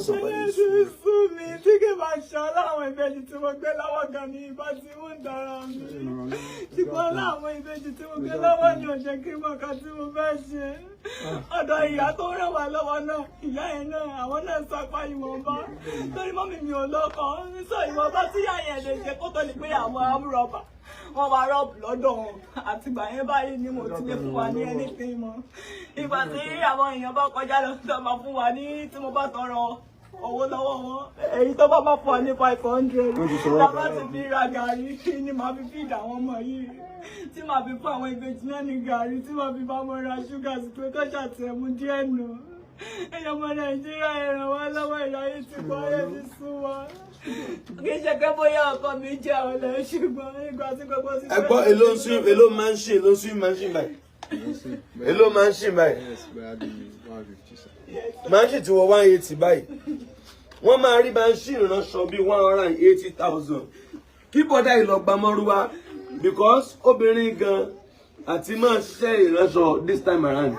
sú mi. Tí kì bá ṣe láwọn ìbejì tí mo gbé lọ́wọ́ gan ni ìbá tí mò ń dára mi, ṣùgbọ́n láwọn ìbejì tí mo gbé lọ́wọ́ ni ò jẹ́ kí n mọ̀ ká tí mo fẹ́ ṣe. Ọ̀dọ̀ ìyá tó ràn wá lọ́wọ́ náà, ìyá yẹn náà, àwọn náà sapá ìwọ̀nba torí mummy mi ò lọ́kọ sọ. Ìwọ̀nba tí ìyá yẹn lè ṣe kó tó lè pé àwọn amúrọ̀bà wọ́n wá rọ́ọ̀bù lọ́dọ̀ wọn. Àtìgbà yẹn báyìí ni mo ti lè fún wa ní anything mọ́. Ìgbà tí àwọn èèyàn bá kọjá lọ tó máa fún wa ní, tí mo bá tọrọ owó lọ́wọ́ wọn, èyí tó bá máa fún wa ní 500, tábà ti fi ra gàrí ni màá fi feed àwọn ọmọ yìí, tí màá fi fún àwọn ìbejì náà ní gàrí, tí màá fi bá wọn ra ṣúgà sí pé kó ṣàtẹ̀mú díẹ̀ nù. Ẹ̀yin ọmọ Nàìjíríà, ẹ ràn wá lọ́wọ́. Ìráyè tí kò ayé ti sún wa. Kì í ṣe pé bóyá ọkọ mi jẹ́ ọ̀lẹ, ṣùgbọ́n ìgbà tí gbogbo sí. Ẹ gbọ́, èló ń sún, èló máa ń ṣe, èló ń sún máa ń ṣe báyìí, èló máa ń ṣe báyìí? Yes, bóyá bí 150, sir. Machine ti wọ 180 báyìí. Wọ́n máa rí machine ìránṣọ bíi 180,000. Kí bọ́dá yìí lọ gba mọ́rúwá, because obìnrin gan àti máa ṣiṣẹ́ ìránṣọ this time around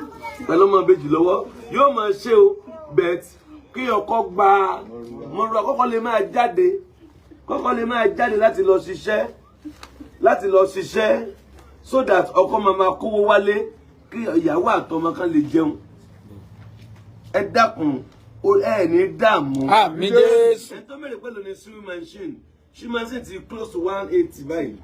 pẹ̀lú ọmọ ìbejì lọ́wọ́, yóò máa ṣe o, but kí ọkọ gba mọ́rúwá, kọ́kọ́ lè máa jáde, kọ́kọ́ lè máa jáde láti lọ ṣiṣẹ́, láti lọ ṣiṣẹ́, so that ọkọ máa máa kówó wálé kí ìyàwó àtọmọ kan lè jẹun. Ẹ dákun, ẹ ní dààmú. Àmín Jésù. Ẹ tó mẹ́rin pẹ̀lú ní sewing machine. Sewing machine ti close to 180 báyìí.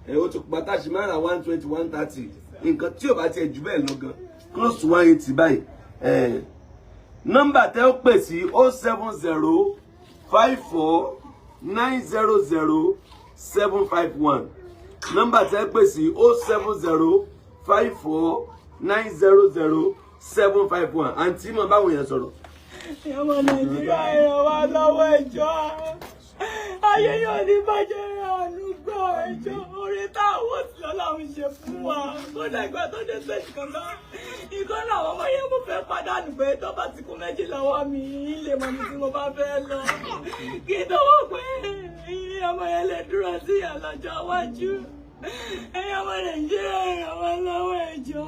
Ẹ ó ti pátá ṣe máa ra 120, 130, nǹkan tí ò bá tiẹ̀ jù bẹ́ẹ̀ lọ gan, close to 180 báyìí. Ẹ nọ́mbà tẹ́ ó pè sí, 07054900751. Nọ́mbà tẹ́ ó pè sí, 07054900751. Aunty, mọ̀ báwo yẹn sọ̀rọ̀. Ẹ̀yin ọmọ Nàìjíríà, ẹ ràn wá lọ́wọ́, ẹjọ́. Ayé yóò ní bàjẹ́, àánú gbọ́, ẹjọ́. Orí táwọn tí Ọlọ́run ṣe fún wa kódà, ìgbà tó dé stage kankan, ìkan náà àwọn ọmọ yẹn, mo fẹ́ pàdánù pé tó bá ti kú méjì lọ́wọ́ mi, ilé mọ̀ mi tí mo bá fẹ́ lọ, kí n tó wọ́n pé ọmọ yẹn lè dúró sí ìyà lọ́jọ́ iwájú. Ẹ̀yin ọmọ Nàìjíríà, ẹ ràn wá lọ́wọ́, ẹjọ́.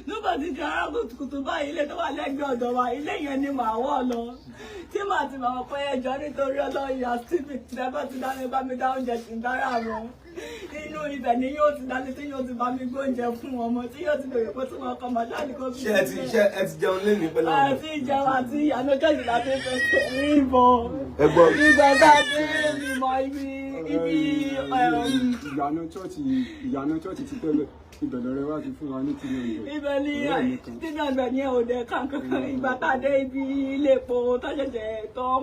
Nígbà tí di ará kùtùkùtù báyìí, ilé tó wà lẹ́gbẹ̀ẹ́ ọ̀dọ̀ wa, ilé yẹn ni màá wọ̀ lọ. Tí màá ti màá pẹ́ ẹjọ́ nítorí Ọlọ́run ìyá Stephen tẹ́fẹ́ ti dání bá mi dá oúnjẹ sí dára wọn. Inú ibẹ̀ ni yóò ti dání tí yóò ti bá mi gbóúnjẹ fún ọmọ tí yóò ti bèrè pé tí wọn kọ́ màá jáde kó fi Ṣé ẹ ti jẹun lẹ́nu pẹ̀lú àwọn ọmọ? Àti ìjẹun àti ìyànà kẹ́jì láti fẹsẹ̀ rí ìbọn. Ẹ gbọ́. Ìgbà tá a ti rí mi mọ ibi Ìyànà chọ́ọ̀chì ti tẹ́lẹ̀, ibẹ̀ lọ́rẹ́ wá ti fún wa ní 300. Ibẹ̀ ni 300 yẹn ò dẹ̀ kàn kankan. Ìgbà tá a dé ibi ilé epo tó ṣẹ̀ṣẹ̀ tó ń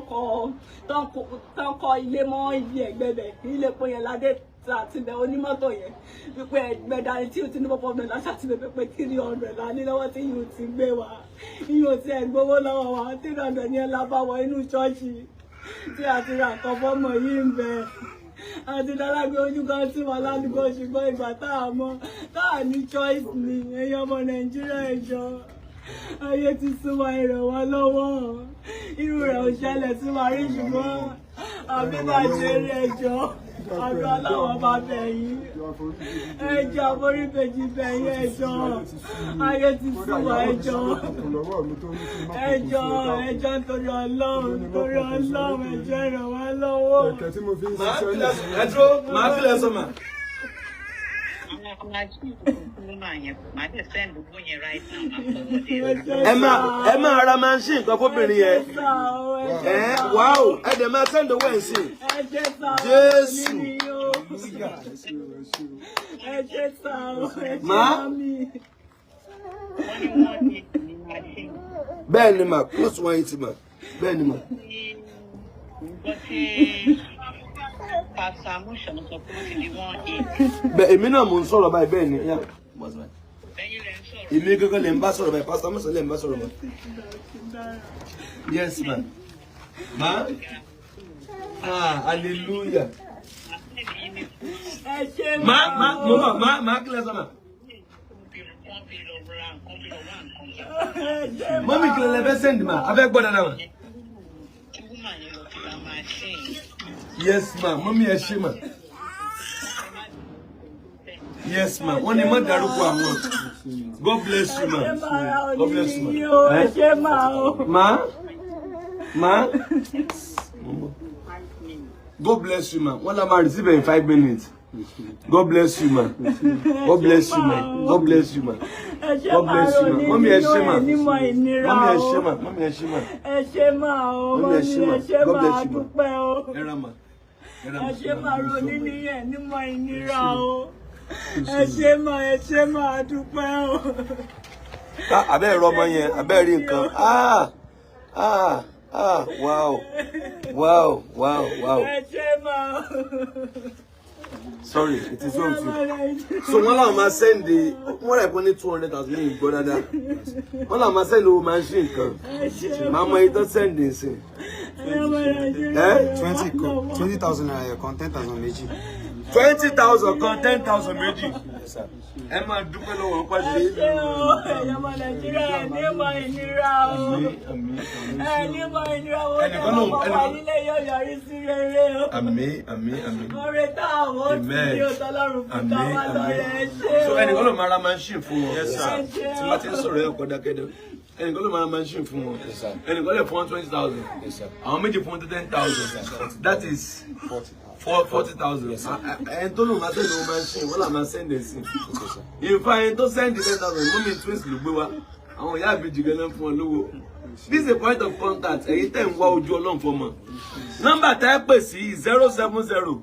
kọ́ ilé mọ́ ibi ẹ̀gbẹ́ bẹ̀, ilé epo yẹn ládé àti ibẹ̀ onímọ́tò yẹn wípé ẹgbẹ́ dání tí o ti ní pọ́pọ́ mi láṣà ti bẹ̀rẹ̀ pé 300 la ní lọ́wọ́ tí yóò ti gbé wa, yóò ti ẹ̀ gbowó lọ́wọ́ wa. 300 yẹn la bá wọ inú ṣọ́ọ̀ṣì tí a ti ra nǹkan fọ́mọ yìí ń bẹ. Àti dálágbé ojú kan tí wọn ládùúgbò, ṣùgbọ́n ìgbà tá a mọ̀ tá a ní choice ni. Ẹ̀yin ọmọ Nàìjíríà, ẹ̀jọ̀ ayé ti sún wa, ẹ̀ràn wa lọ́wọ́. Irú rẹ̀ ò ṣẹlẹ̀ sí wa rí, ṣùgbọ́n àbí máa ṣe rí. Ẹ̀jọ̀ àbí aláwọ̀ bá bẹ̀ yín, ẹ̀jọ̀ àforífèjì bẹ̀ yín, ẹ̀jọ̀ ayé ti sún wa, ẹ̀jọ̀ ẹ̀jọ̀ ẹ̀jọ̀ nítorí Ọlọ́run, nítorí Ọlọ́run, ẹ̀jọ̀ ẹ̀ràn wa lọ́wọ́. Màá kílẹ̀ sọ mà. Ẹ máa ra machine nǹkan fóbìnrin yẹn. Ẹ wáò, ẹ dẹ̀ máa send owó ẹ̀ sí. Jésù. Má. Bẹ́ẹ̀ ni mà, close 180 mà. Bẹ́ẹ̀ ni mà. Bẹ́ẹ̀ èmi náà mò ń sọ̀rọ̀ báyìí, bẹ́ẹ̀ ni. Èmi gángan lè ń bá sọ̀rọ̀ báyìí, Pastor Musa lè ń bá sọ̀rọ̀ báyìí. Yes ma. Ma? Ah, hallelujah. Ma, ma, mo ma, ma, ma kílẹ̀ sọ ma. Mọ́mí kílẹ̀ lẹ fẹ́ send ma, a fẹ́ gbọ́ dáadáa ma. Yes ma, mọ́mí ẹ ṣé ma. Yes ma, wọ́n ní má dárúkọ àwọn. God bless you ma. God bless you ma. Ma? Ma? God bless you ma. Wọ́n la máa receive in 5 minutes. God bless you ma. God bless you ma. God bless you ma. God bless you ma. Mọ́mí ẹ ṣé ma. Mọ́mí ẹ ṣé ma. Mọ́mí ẹ ṣé ma. Ẹ ṣé ma o. Mọ́mí ẹ ṣé ma. Dúpẹ́ o. Ẹ ra ma. Ẹ ṣé ma, ronú nìyẹn nímọ̀ ìnira o. Ẹ ṣé ma, ẹ ṣé ma, dúpẹ́ o. Abẹ́ ẹ̀rọ ọmọ yẹn, abẹ́ rí nǹkan. Ah! Ah! Ah! Wow! Wow! Wow! Wow! Ẹ ṣé ma. Sorry, it is wrong too. So wọ́n làwọn máa send wọ́n rẹ̀ pọ́n ní 200,000 ní ìgbọ́ dáadáa. Wọ́n làwọn máa send owó machine kan. Màá mọ iye tó send nsìn. 20,000 naira kan, 10,000 méjì. 20,000 kan, 10,000 méjì. Ẹ máa dúpẹ́ lọ́wọ́ wọn pàṣẹ. Ẹ ṣé o, ẹ̀yin ọmọ Nàìjíríà, ẹ ní mọ ìnira o. Ẹ ní mọ ìnira o. Ẹnìkan náà nílé yóò yọrí sí rere o. Àmín, àmín, àmín. Oore tá àwọn ó ti ní Ọlọ́run fún ká wá lọ́rẹ̀, ẹ ṣé o. So ẹnìkan ló máa ra machine fún wọn. Tí wọ́n ti ń sọ̀rọ̀ ẹ̀ kọ́ dákẹ́dẹ́. Ẹnìkan ló máa ra machine fún wọn. Ẹnìkan lè fún wọn 20,000. Àwọn méjì fún wọn 10,000. That is 40,000. Ẹni tó lò máa send owó machine, wọ́n là máa send ẹ̀ sí. Ìfà ẹni tó send 10,000, mọ́mí twins ló gbé wá. Àwọn ìyá àbíjì gan-an fún ọ lówó. This is a point of contact. Ẹ̀yin tẹ̀ ń wá ojú Ọlọ́run fọmọ. Nọ́mbà tẹ́ ẹ pè sí 070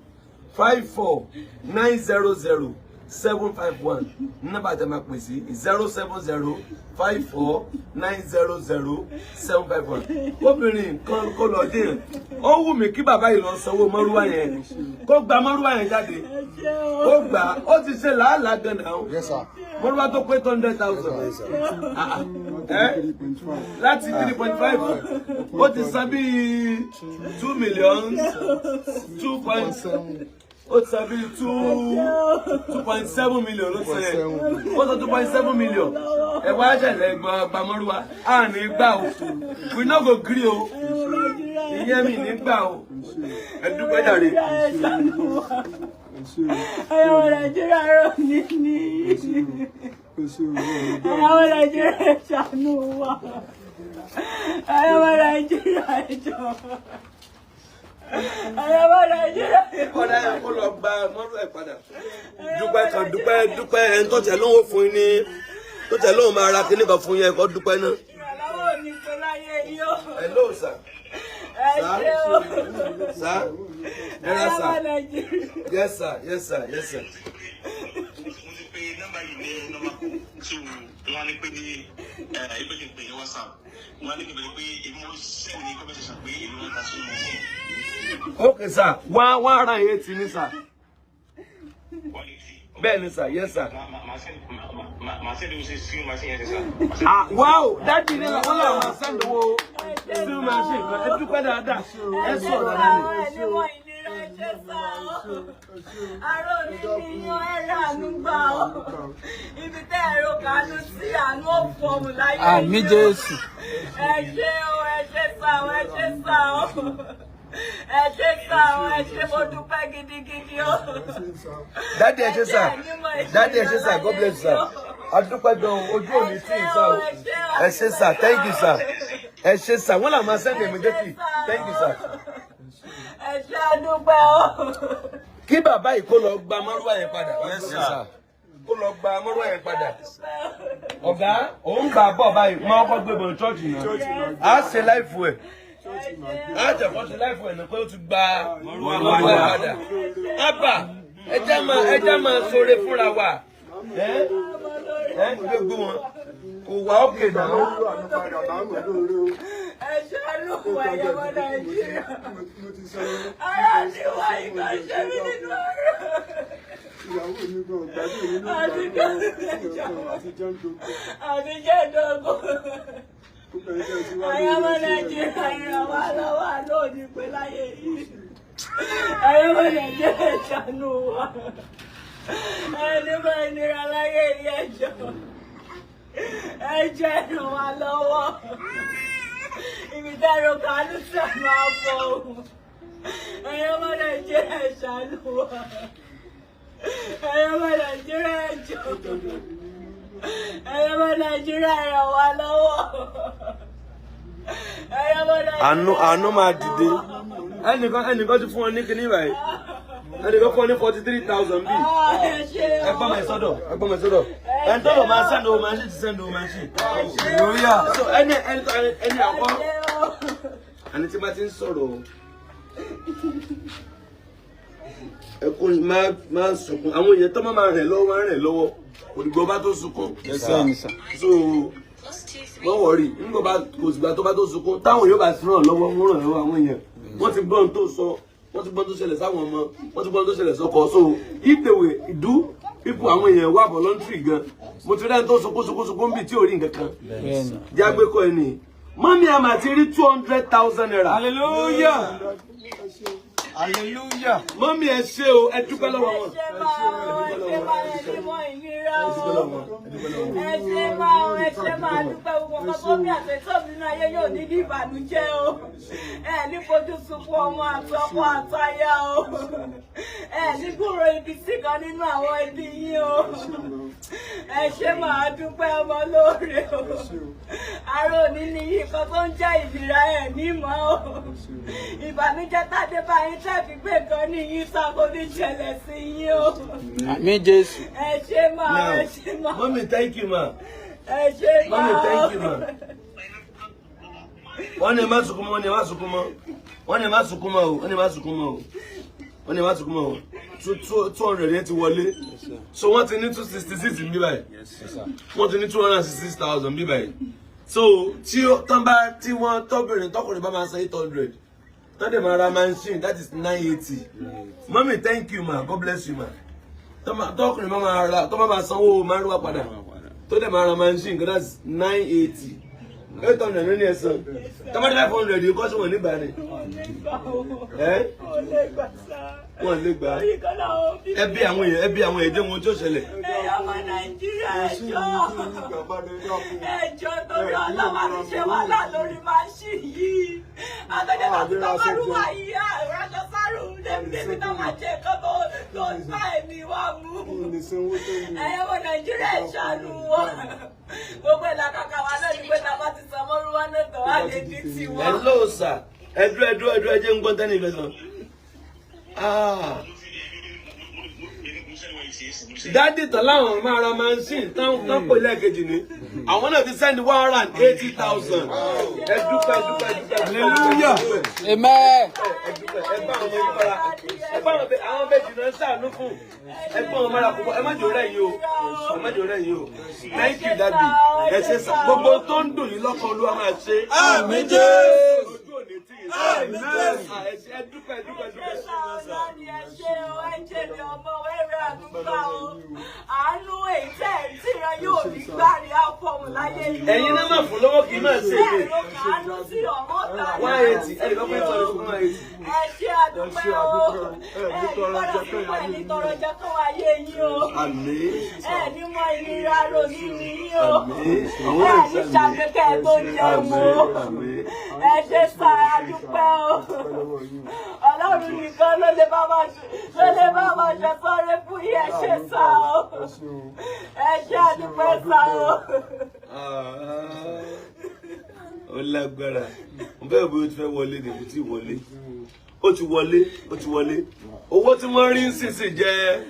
54 900 751. Nọ́mbà tẹ́ máa pè sí 070 54 900 751. Obìnrin kan kó lọ dé. Ó wù mí kí bàbá yìí lọ sanwó mọ́rúwá yẹn. Kó gba mọ́rúwá yẹn jáde. Ó gbà ó ti ṣe làálàá gan-an. Mọ́rúwá tó pé 200,000. Láti 3.5 ó ti san bíi 2 million 2 point ó ti san bíi 2.7 million ló ti yẹn. Ó sọ 2.7 million. Ẹ wá ṣẹlẹ̀ gba mọ́rúwá. A ní gbà o. We no go gree o. Ìyẹn mi ní gbà o. Ẹ dúpẹ́ jàre. Ẹ̀yin ọmọ Nàìjíríà rọ̀ ní ní. Ẹ̀yin ọmọ Nàìjíríà ẹ ṣàánú wa. Ẹ̀yin ọmọ Nàìjíríà ẹ jọ̀ọ́. Ẹ̀yin ọmọ Nàìjíríà ẹ jọ̀ọ́. Kọ́dá ẹ̀ kó lọ gba mọ́rú ẹ̀ padà. Dúpẹ́ kan dúpẹ́ dúpẹ́ ẹni tó tẹ̀ lóhùn fún yín ní tó tẹ̀ lóhùn máa ra kíní kan fún yín, ẹ̀kọ́ dúpẹ́ náà. Ìrànlọ́wọ́ ò ní pẹ́ láyé yìí o. Hello sir. Ẹ ṣé o. Sir. Ẹ ra Ẹ̀yin sir. ọmọ Nàìjíríà. Yes sir, yes sir, yes sir. Mo ti pe nọ́mbà yìí ní nọ́mbà kù, so wọ́n á ní pé ní ẹ ẹ pé kí n pè ní WhatsApp, wọ́n á ní kí n bẹ̀rẹ̀ pé èmi mo send ní comment section pé èmi wọ́n ta sínú machine. Okay sir, 180 ní sir. 180. Bẹ́ẹ̀ ni sir, yes sir. Màá send owó sí sínú machine yẹn sir. Ah wow, daddy ní wọ́n làwọn máa send owó sínú machine kan, ẹ dúpẹ́ dáadáa, ẹ sọ̀rọ̀ dáadáa ni. Ẹni mọ ìlera ẹ ṣé sá o. Aró ní níyan ẹ ràánú gbà o. Ibi tẹ́ ẹ̀rọ kàánú sí àánú òfò ọ̀mù láyé yìí o. Àmín Jésù. Ẹ ṣé o, ẹ ṣé sá o, ẹ ṣé sá o. Ẹ ṣé sá o, ẹ ṣé, mo dúpẹ́ gidigidi o. Daddy ẹ ṣé sir, daddy ẹ ṣé sir, God bless you sir. A dúpẹ́ gan o, ojú òní tí ì sá o. Ẹ ṣé sir, thank you sir. Ẹ ṣé sir, wọ́n làwọn máa send immediately. Thank you sir. Ẹ ṣé, a dúpẹ́ o. Kí bàbá yìí kó lọ gba mọ́rúwá yẹn padà. Yes sir. Kó lọ gba mọ́rúwá yẹn padà. Ọ̀gá, òun gbà bọ̀ báyìí, máa kọ́ gbé bọ̀ church náà. A ṣe live ẹ̀. A jẹ̀kọ́ ṣe live ẹ̀ náà pé ó ti gba mọ́rúwá yẹn padà. Ábà, ẹ jẹ́ máa ṣoore fúnra wa. Ẹ ẹ gbégbé wọn. Kò wá òkè náà. Ẹ ṣàánú wa, ẹ̀yin ọmọ Nàìjíríà. Ara ni wá ìgbà ṣe mí nínú ara. Ìyàwó mi gan gbádùn mi ló Àti gbádùn àti jẹun gbogbo. Àti jẹ́ ìdógún. Gbogbo ẹjọ́ tí wá Ẹ̀yin ọmọ lórí Nàìjíríà, ìràn wá lọ́wọ́ àlọ́ òní pé láyé yìí. Ẹ̀yin ọmọ Nàìjíríà ẹ ṣàánú wa. Ẹni mọ ìnira láyé yìí, ẹ jọ̀ọ́. Ẹ jẹ́ ìràn wá lọ́wọ́. Ibi tẹ́rọ kánú sí àmà fọ́ òun. Ẹ̀yin ọmọ Nàìjíríà ẹ ṣàánú wa. Ẹ̀yin ọmọ Nàìjíríà ẹ jọ̀ọ́. Ẹ̀yin ọmọ Nàìjíríà ẹ ràn wá lọ́wọ́. Ẹ̀yin ọmọ Nàìjíríà Àánú àánú máa dìde. Ẹnìkan ti fún ọ ní kinní báyìí. Ẹnìkan fún ọ ní 43,000 bíi. Ah, ẹ ṣé o. Ẹ gbọ́ mi sọ́dọ̀, ẹ gbọ́ mi sọ́dọ̀. Ẹni tó lọ máa send owó machine ti send owó machine. Hallelujah. So ẹni ẹni ẹni àkọ́. Ẹ ṣé o. Ẹni tí bá ti ń sọ̀rọ̀ ẹkún máa máa sunkún. Àwọn èèyàn tó máa máa rẹ̀ lọ́wọ́ máa rẹ̀ lọ́wọ́. Òdìgbò bá tó sunkún. Bẹ́ẹ̀ni sir. So wọ́n wọ̀rí nígbà bá kò sígbà tó bá tó sunkún táwọn yóò bá ti ràn lọ́wọ́, wọ́n ràn lọ́wọ́. Àwọn èèyàn wọ́n ti gbọ́n tó sọ, wọ́n ti gbọ́n tó ṣẹlẹ̀ sáwọn ọmọ, wọ́n ti gbọ́n tó ṣẹlẹ̀ sọ́kọ. So if they were do people, àwọn èèyàn wà voluntary gan. Mo ti rẹ́ni tó sunkún sunkún sunkún bíi tí ò rí nǹkan kan. Bẹ́ẹ̀ni. Jágbé kọ́ ẹni mọ́mí àmà ti rí ₦200,000. Hallelujah. Hallelujah. Mọ́mí, ẹ ṣé o, ẹ dúpẹ́ lọ́wọ́ Ẹ wọn. ṣé máa o, ẹ ṣé máa, ẹ ṣé mọ ìnira o. Ẹ ṣé máa o, ẹ ṣé máa, dúpẹ́. Gbogbo nǹkan tó bí àtẹ̀tọ́ mi nínú ayé yóò ní ní ìbànújẹ́ o. Ẹ ní fojú sunkún ọmọ àti ọkọ àtaya o. Ẹ ní gbúrò ibi sí kan nínú àwọn ẹbí yín o. Ẹ ṣé máa, dúpẹ́ ọmọ lóore o. Aró òní ní nǹkan tó ń jẹ́ ìlera ẹ̀ ní mọ́ o. Ìbànújẹ́ tàdé báyìí tàbí gbé nǹkan ní yín sáko ní ìṣẹ̀lẹ̀ sí yín o. Àmín Jésù. Ẹ ṣé máa, ẹ ṣé máa. Mọ́mí, thank you ma. Ẹ ṣé máa. Mọ́mí, thank you ma. Wọ́n ní ẹ má sunkún mọ́, wọ́n ní ẹ má sunkún mọ́, wọ́n ní ẹ má sunkún mọ́ o, wọ́n ní ẹ má sunkún mọ́ o, wọ́n ní ẹ má sunkún mọ́ o. 200 yẹn ti wọlé, so wọ́n ti ní 266 bí báyìí, wọ́n ti ní 266,000 bí báyìí. So tí ó tán bá tí wọ́n tọ́bìnrin tọkùnrin bá máa san 800, tán dẹ̀ máa ra machine, that is 980. Mọ́mí, thank you ma, God bless you ma. Tọkùnrin bá máa ra tó bá máa sanwó márùwá padà, tó dẹ̀ máa ra machine, that's 980. 800 ló ní ẹ̀sán tọ́mọdé, 500 yìí kọ́ sí wọn nígbà ni. Ò lè gbà o. Ẹ́ Ò lè gbà sá. Wọn lè gbà. Orí kan láwọn òbí mi. Ẹbí àwọn èèyàn, ẹbí àwọn èèyàn jẹ́ wọn tí ó ṣẹlẹ̀. Ẹ̀yin ọmọ Nàìjíríà, ẹ jọ̀ọ́. Ẹ jọ̀ọ́, torí Ọlọ́wà ti ṣe wàhálà lórí machine yìí. Àtọ́jọ́ tó ti tọ́ márùn wá yìí, àràjọ sárùn débi débi tó máa jẹ nǹkan tó Tó bá ẹ̀mí wa mú. Kí ni sanwó tó ní. Ẹ̀yin ọmọ Nàìjíríà, ẹ ṣàánú wa. Gbogbo ìlàkàkà wa náà ni pé tá a bá ti san mọ́rúwá náà tán, á lè di tiwa. Hello sir, ẹ dúró, ẹ dúró, ẹ dúró, ẹ jẹ́ ń gbọ́n tẹ́lẹ̀ ìfẹ́ sàn. Ah. Daddy tán láwọn máa ra machine tán tán pè lẹ́ẹ̀kejì ní. Àwọn náà ti send 180,000. Ẹ dúpẹ́, ẹ dúpẹ́, ẹ dúpẹ́. Hallelujah. Amen. Ẹ dúpẹ́, ẹ bá àwọn ọmọ yìí mọ́ra. Ẹ bá àwọn bẹ́ẹ̀ jìnnà ń ṣàánú fún. Ẹ bá wọn mọ́ra púpọ̀. Ẹ má jò rẹ̀ yìí o. Ẹ má jò rẹ̀ yìí o. Thank you, daddy. Ẹ ṣe sà. Gbogbo tó ń dùn yín lọ́kàn, Olúwa máa ṣe. Àmín Jésù. Ojú ò ní tì yín. Àmín Jésù. Ẹ ṣé, ẹ dúpẹ́, ẹ dúpẹ́, ẹ Ẹ dúpẹ́. ṣé ọlọ́ni, ẹ ṣé o, ẹ jèrè ọmọ wẹ́rẹ́ àdúgbò o. Àánú èyí tẹ̀ ń tíran yóò ní gbárí àfọ̀hún láyé yìí o. Ẹ̀yin náà máa fún lọ́wọ́, kì í máa ṣe èmi. Bẹ́ẹ̀ ló kàánú sí ọmọ ta. 180, ẹnì kan fún ìtọ́jú fún 180. Ẹ ṣé, àdúpẹ́ o. Ẹ ní gbọ́dọ̀ fún ẹ ní tọrọ jẹ kó wáyé yín o. Àmín. Ẹ ní mọ ìnira ròní ní yín o. Àmín. Ẹ ní ṣàgbékẹ́ tó jẹun o. Àmín. Ẹ ṣé sá, àdúpẹ́ o. Dúpẹ́ lọ́wọ́ yín o. Ọlọ́run nìkan ló lè bá wa ṣe, ló lè bá wa ṣe sọ́rẹ́ fún yín. Ẹ ṣé sá o. Ẹ ṣé o. Ẹ ṣé, àdúpẹ́ sá o. Ah, ó lágbára. Mo fẹ́ bóyá o ti fẹ́ wọlé ni, kò tí ì wọlé. Ó ti wọlé, ó ti wọlé. Owó tí wọ́n rí ń sísìn jẹ́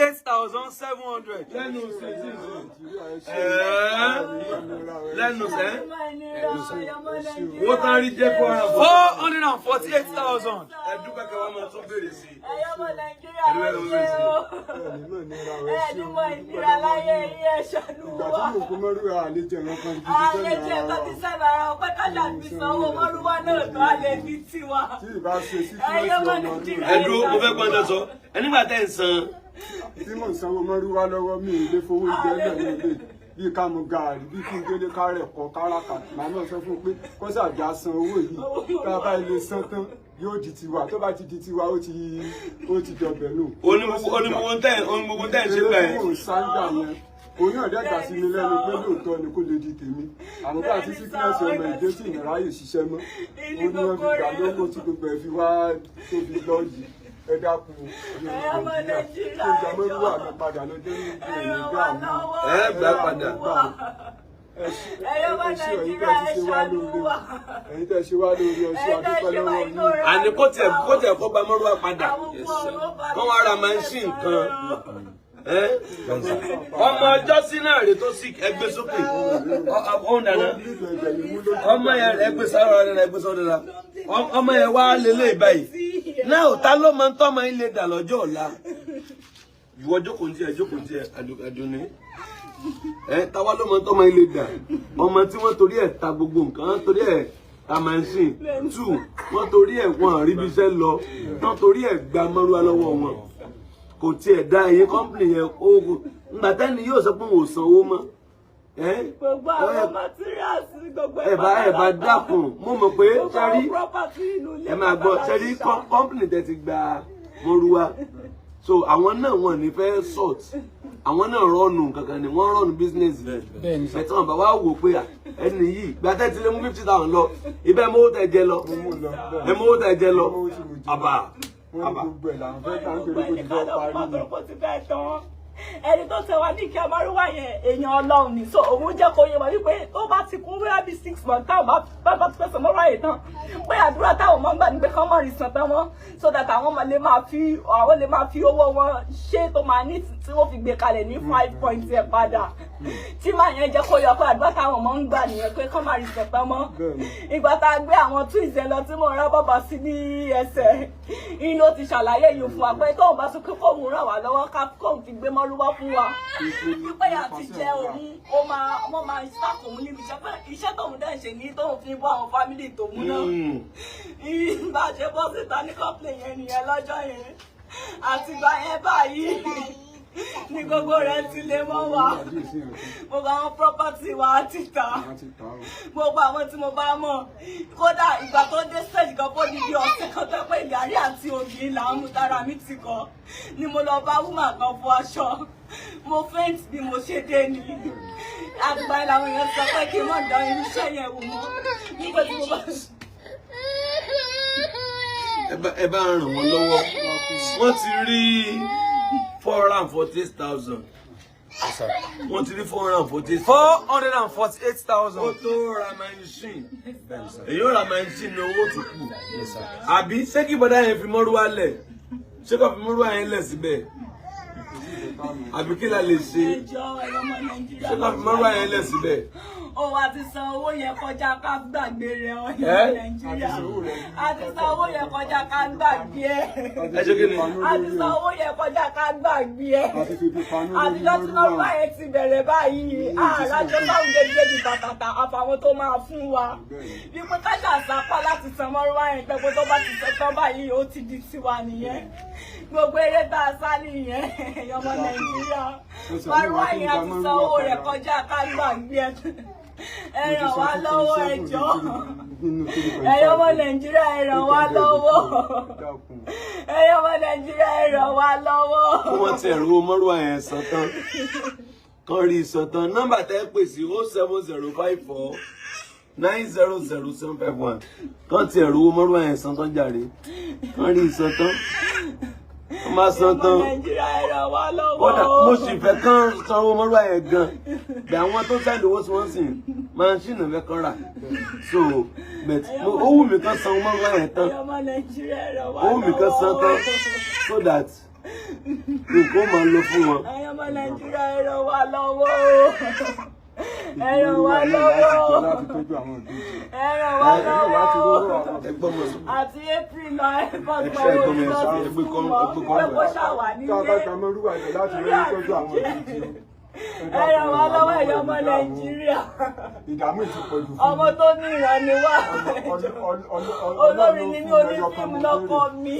448,700. Lẹ́nu sísìn Nàìjíríà, ẹ ṣé. lẹ́nu sẹ́. Ẹ ní mọ ìnira ọmọ Nàìjíríà. Owó tán rí jẹ́ 440. 448,000. Ẹ dúpẹ́, kí wọ́n máa tún béèrè sí i. Ẹ̀yin ọmọ Nàìjíríà, ẹ ṣé o. Ẹ ní mọ̀ nira o, Ẹ ẹ ní ṣé o. mọ ìnira láyé yín, ẹ ṣàánú Ìgbà wa. tí mò ń kó mọ́rúwá, àlejò ẹ̀rọ kan gidi Àlejò sẹ́yìn ẹ̀kọ́ ara ti wa. sẹ́nu ara ọpẹ́ kájà fi sanwó mọ́rúwá náà tó a lè fi tiwa. Tí ìbá ṣe sí Ẹ̀yin ọmọ ọmọ mi. Nàìjíríà. Ẹ dúró, mo fẹ́ gbọ́n tó sọ. Ẹ nígbà tẹ́ ń san Tí mò ń sanwó mọ́rúwá lọ́wọ́, mi ò lè fowó jẹ lẹ́nu ilé, bí ká mu gààrí, bí kí n délé kárẹ̀ kọ́ káràkà. Màmá sọ fún un pé kó ṣàjà san owó yìí, tá a bá ilé san tán yóò di tiwa. Tó bá ti di tiwa, ó ti dọbẹ̀ nù. Onígbogbo tẹ́ ń ṣe Eré bẹ́ẹ̀. tí mò ń sáńgbà yẹn, òun náà dẹ́gbà sí mi lẹ́nu pé lóòótọ́ ni kó lè di tèmi. Àmọ́ bá àti sickness ọmọ ìdé tí ìnáráyè ṣiṣẹ́ mọ́, ó ní wọ́n fi gbà lówó tí gbogbo ẹ̀ fi wá tó fi lọ yìí. Ẹ dákun, Ẹ̀yin ọmọ Nàìjíríà, tó gbà mọ́rúwà mi padà lọ́jọ́ ní Ẹ ìlú ràn wá ìgbà mi. lọ́wọ́. Ẹ gbà padà. Ẹ̀yin ọmọ Ẹ ṣé, ẹ̀yin Nàìjíríà, tẹ́ ẹ ti ṣe wá ṣàánú lóore. wa. Ẹ̀yin tẹ́ ṣe wá lóore, ẹ ṣé, Ẹ̀yin tẹ́ adúpẹ́ ṣe wá lọ́wọ́ yín. lóore. Àní kó tiẹ̀ kó gba mọ́rúwá padà. Àwọn ọmọ bá Kán wá ra machine kan. Ẹ́? Ọmọ ọjọ́ sí náà rè tó sick, ẹgbẹ́ sókè. Ọ̀hún dáná. Ọmọ yẹn, ẹgbẹ́ sáré rẹ̀, ẹgbẹ́ sáré rẹ̀. Ọmọ yẹn wá lélẹ̀ báyìí. Náà ta ló máa ń tọ́mọ yín lè dà lọ́jọ́ ọ̀la? Ìwọ jókòó ní tiẹ̀, jókòó ní tiẹ̀, Àdùnní. Ẹ táwa ló máa ń tọ́mọ yín lè dà? Ọmọ tí wọ́n torí ẹ̀ ta gbogbo nǹkan, wọ́n torí ẹ̀ ta machine two, wọ́n torí ẹ̀ wọ́n rí bí iṣẹ́ lọ, wọ́n torí ẹ̀ gba mọ́rúwá lọ́wọ́ wọn, kò tiẹ̀ dá iye company yẹn oògùn ńgbà tẹ́ni yóò sọ pé òun ò sanwó mọ́ ẹ́. Gbogbo àwọn materials, gbogbo Ẹ bá dákun, mo mọ̀ pé gbogbo sẹ́rí àwọn property inú ilé ẹ máa gbọ́ sẹ́rí company tẹ́ ti gba mọ́rúwá, so àwọn náà wọn ní fẹ́ sort, àwọn náà run kankan ni wọ́n run business. Bẹ́ẹ̀ni sir. Ẹ̀tọ́ bàbá wa wò pé à, ẹni yìí gba tẹ́ ti lé mú 50,000 lọ ibẹ̀, mówó tẹ́ jẹ lọ, Mo mú lọ. ẹ mówó tẹ́ jẹ lọ. Mo mú tí mo jẹ. Àbà Wọ́n ní àbà gbogbo ẹ̀ làwọn fẹ́ tà nítorí kó ti fẹ́ parí ni. Kó ti fẹ́ tán. Ẹni tó tẹ wá ní kí amárúwá yẹn, èèyàn Ọlọ́run ni, so òun jẹ́ kó yé wa wípé tó bá ti kún wíwá bíi 6 months, táwọn bá ti fẹ́ san mọ́ra yìí tán, pé àdúrà táwọn máa ń gbà ní pé kán mọ̀ rí san tán wọ́n, so that àwọn máa lè máa fi àwọn lè máa fi owó wọn ṣe tó máa ní tí wọ́n fi gbé kalẹ̀ ní five point ẹ̀ padà. Tí màá yẹn jẹ́ kó yọ pé àdúrà táwọn máa ń gbà nìyẹn pé kán má rí san tán mọ́. Bẹ́ẹ̀ni. Ìgbà tá a gbé àwọn twins ẹ lọ tí mo rán bàbá sí ní ẹsẹ̀ inú, ó ti ṣàlàyé yìí fún wa pé tóun bá tún kí kóun ràn wá lọ́wọ́ ká kóun fi gbé mọ́rúwá fún wa, wípé àti jẹ òun ó máa wọ́n máa sáàkó òun níbi iṣẹ́, pé iṣẹ́ tóun dẹ̀ ṣe ní tóun fi bọ́ àwọn family tòun náà. Bá a ṣe bọ́ síta ní company yẹn nìyẹn lọ́jọ́ yẹn. Àtìgbà yẹn báyìí ní gbogbo rẹ̀ ti lè mọ́ wa. Gbogbo àwọn property wa ti tà, Wọ́n ti tà ó. Gbogbo àwọn tí mo bá mọ̀. Kódà ìgbà tó dé stage kan, kó di bí ọ̀sẹ̀ kan tó pé gàrí àti ògì là ń mú tára mi ti kọ ni mo lọ bá woman kan fọ aṣọ, mo faint bí mo ṣe dé ni. Àtìgbà yẹn làwọn èèyàn sọ pé kí n má dán irúṣẹ́ yẹn wò mọ́ nígbà tí mo bá. Ẹ bá ràn wọ́n lọ́wọ́. Wọ́n ti rí 448,000. Wọ́n ti rí 448,000. 448,000. Ó tó ra machine. Èyí ó ra machine ní owó tó kù. Àbí ṣé kí bọ́dá yẹn fi mọ́rúwá lẹ̀? Ṣé kò fi mọ́rúwá yẹn lẹ̀ síbẹ̀? Àbí kí la lè ṣe? Ẹjọ́ ẹ̀rọ ọmọ Nàìjíríà. Ṣé kò fi mọ́rúwá yẹn lẹ̀ síbẹ̀? Ó wá ti san owó yẹn kọjá ká gbàgbé rẹ̀ ọ̀yọ́ Ẹ́? Nàìjíríà. A ti san owó yẹn kọjá ká gbàgbé ẹ̀. Ẹ ṣe kí ni? A ti san owó yẹn kọjá ká gbàgbé ẹ̀. Àti fi fi panú lórí Àtijọ́ tí mọ́rúwá. mọ́rúwá yẹn ti bẹ̀rẹ̀ báyìí, àràjọ báwọn gẹ́gẹ́ bí bàtàtà àfàwọn tó máa fún wa. Wípé ká ṣàṣàpá láti san mọ́rúwá yẹn pé kó tó bá ti san tán báyìí ó ti di tiwa nìyẹn. Gbogbo eré tá a sá nìyẹn, ẹ̀yin ọmọ Nàìjíríà. Mọ́rúwá yẹn a ti san owó rẹ̀ kọjá ká gbàgbé ẹ̀. Ẹ ràn wá lọ́wọ́, ẹ jọ̀ọ́. Ẹ̀yin ọmọ Nàìjíríà, ẹ ràn wá lọ́wọ́. Ẹ̀yin ọmọ Nàìjíríà, ẹ ràn wá lọ́wọ́. Kí wọ́n ti ẹ̀rọ mọ́rúwá yẹn san tán. Kán rí san tán. Nọ́mbà tẹ́ pè sí 07054900751. Kán ti ẹ̀rọ mọ́rúwá yẹn san tán jàre. Kán rí san tán. Wọ́n máa san Ọmọ tán. Nàìjíríà, ẹ ràn wá lọ́wọ́. Kódà mo sì fẹ́ kán sanwó mọ́rúwá yẹn gan. Bí àwọn tó send owó tí wọ́n sìn machine fẹ́ kán rà. So but ó wù mí kán sanwó mọ́rúwá yẹn tán. Ẹ̀yin ọmọ Nàìjíríà, ẹ ràn wá Ó wù mí kán san tán so that nǹkan ó máa lọ fún wọn. Ẹ̀yin ọmọ Nàìjíríà, ẹ ràn wá lọ́wọ́. Ẹ ràn wá lọ́wọ́. Láti tọ́jú àwọn ìbejì. Ẹ ràn wá lọ́wọ́. Ẹ gbọ́ mọ̀ sókè. Àti April lọ ẹ Ẹ ṣe ẹ̀gbọ́n mi, ẹ gbé kọ́ ẹ gbé kọ́ pé kó ṣàwà Tá a bá nílé. gba mọ́rúwá yẹn láti rí tọ́jú àwọn ìbejì o. Ẹ ràn wá lọ́wọ́, ẹ̀yin ọmọ Nàìjíríà. Ìdààmú ti pọ̀ jù fún Ọmọ tó ní ìran ni wá. Olórin ni mí, onífíìmù lọ́kọ mi.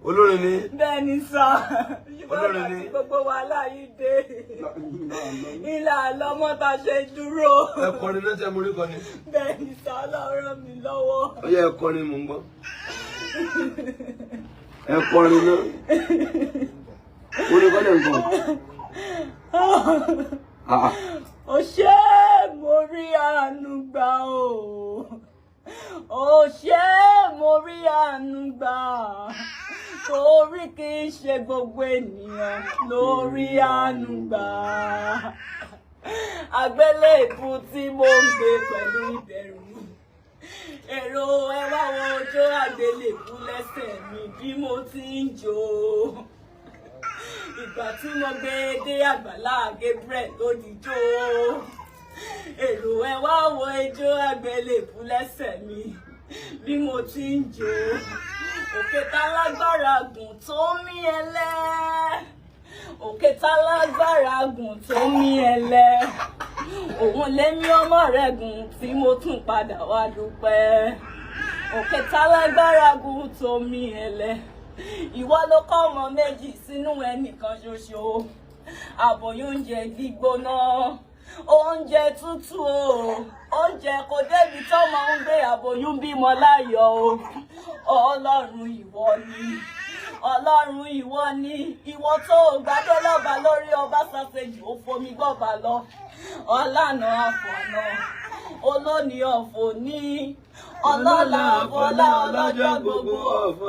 Olórin ni. Bẹ́ẹ̀ ni sà. Olórin ni. Ṣùgbọ́n gbogbo wàhálà yìí dé. Ìlà lọ́mọ tá a ṣe dúró. Ẹ kọrin náà tí ẹ mú rí kọrin. Bẹ́ẹ̀ ni sà, Ọlọ́run ràn mí lọ́wọ́. Ó yẹ ẹ kọrin, mò ń gbọ́. Ẹ kọrin náà. Orin kọ́lẹ̀ nǹkan. Ah, ah. Ó ṣé, mo rí àánú gbà o. Ó ṣé, mo rí àánú gbà. Torí kì í ṣe gbogbo ènìyàn ló rí àánú gbà. Àgbélébù tí mo ń gbé pẹ̀lú ìbẹ̀rù. Èrò, ẹ wá wo ijó àgbélébù lẹ́sẹ̀ mi bí mo ti ń jó. Ìgbà tí mo gbé dé àgbàlá Gabriel ló dijó. Èrò, ẹ wá wo ijó àgbélébù lẹ́sẹ̀ mi bí mo ti ń jó. Òkè tá lágbára gùn tó mí ẹlẹ́. Òkè tá lágbára gùn tó mí ẹlẹ́. Òun lémi ọmọ rẹ̀ gùn tí mo tún padà wá dúpẹ́. Òkè tá lágbára gùn tó mí ẹlẹ́. Ìwọ ló kọ́ ọmọ méjì sínú ẹnìkan ṣoṣo. Àbòyún oúnjẹ gbígbóná, oúnjẹ tútù o, oúnjẹ kò débi tọ́mọ ń gbé, àbòyún bímọ láyọ̀ o. Ọlọ́run, ìwọ ni. Ọlọ́run, ìwọ ni. Ìwọ tó o gbádọ́ lọ́ba lórí ọba ṣàṣejù, ó fomi gbọ́ba lọ. Ọlànà àfọ̀nà, olóní ọ̀fọ̀ ní ọlọ́lá àfọlá, ọlọ́jọ́ gbogbo,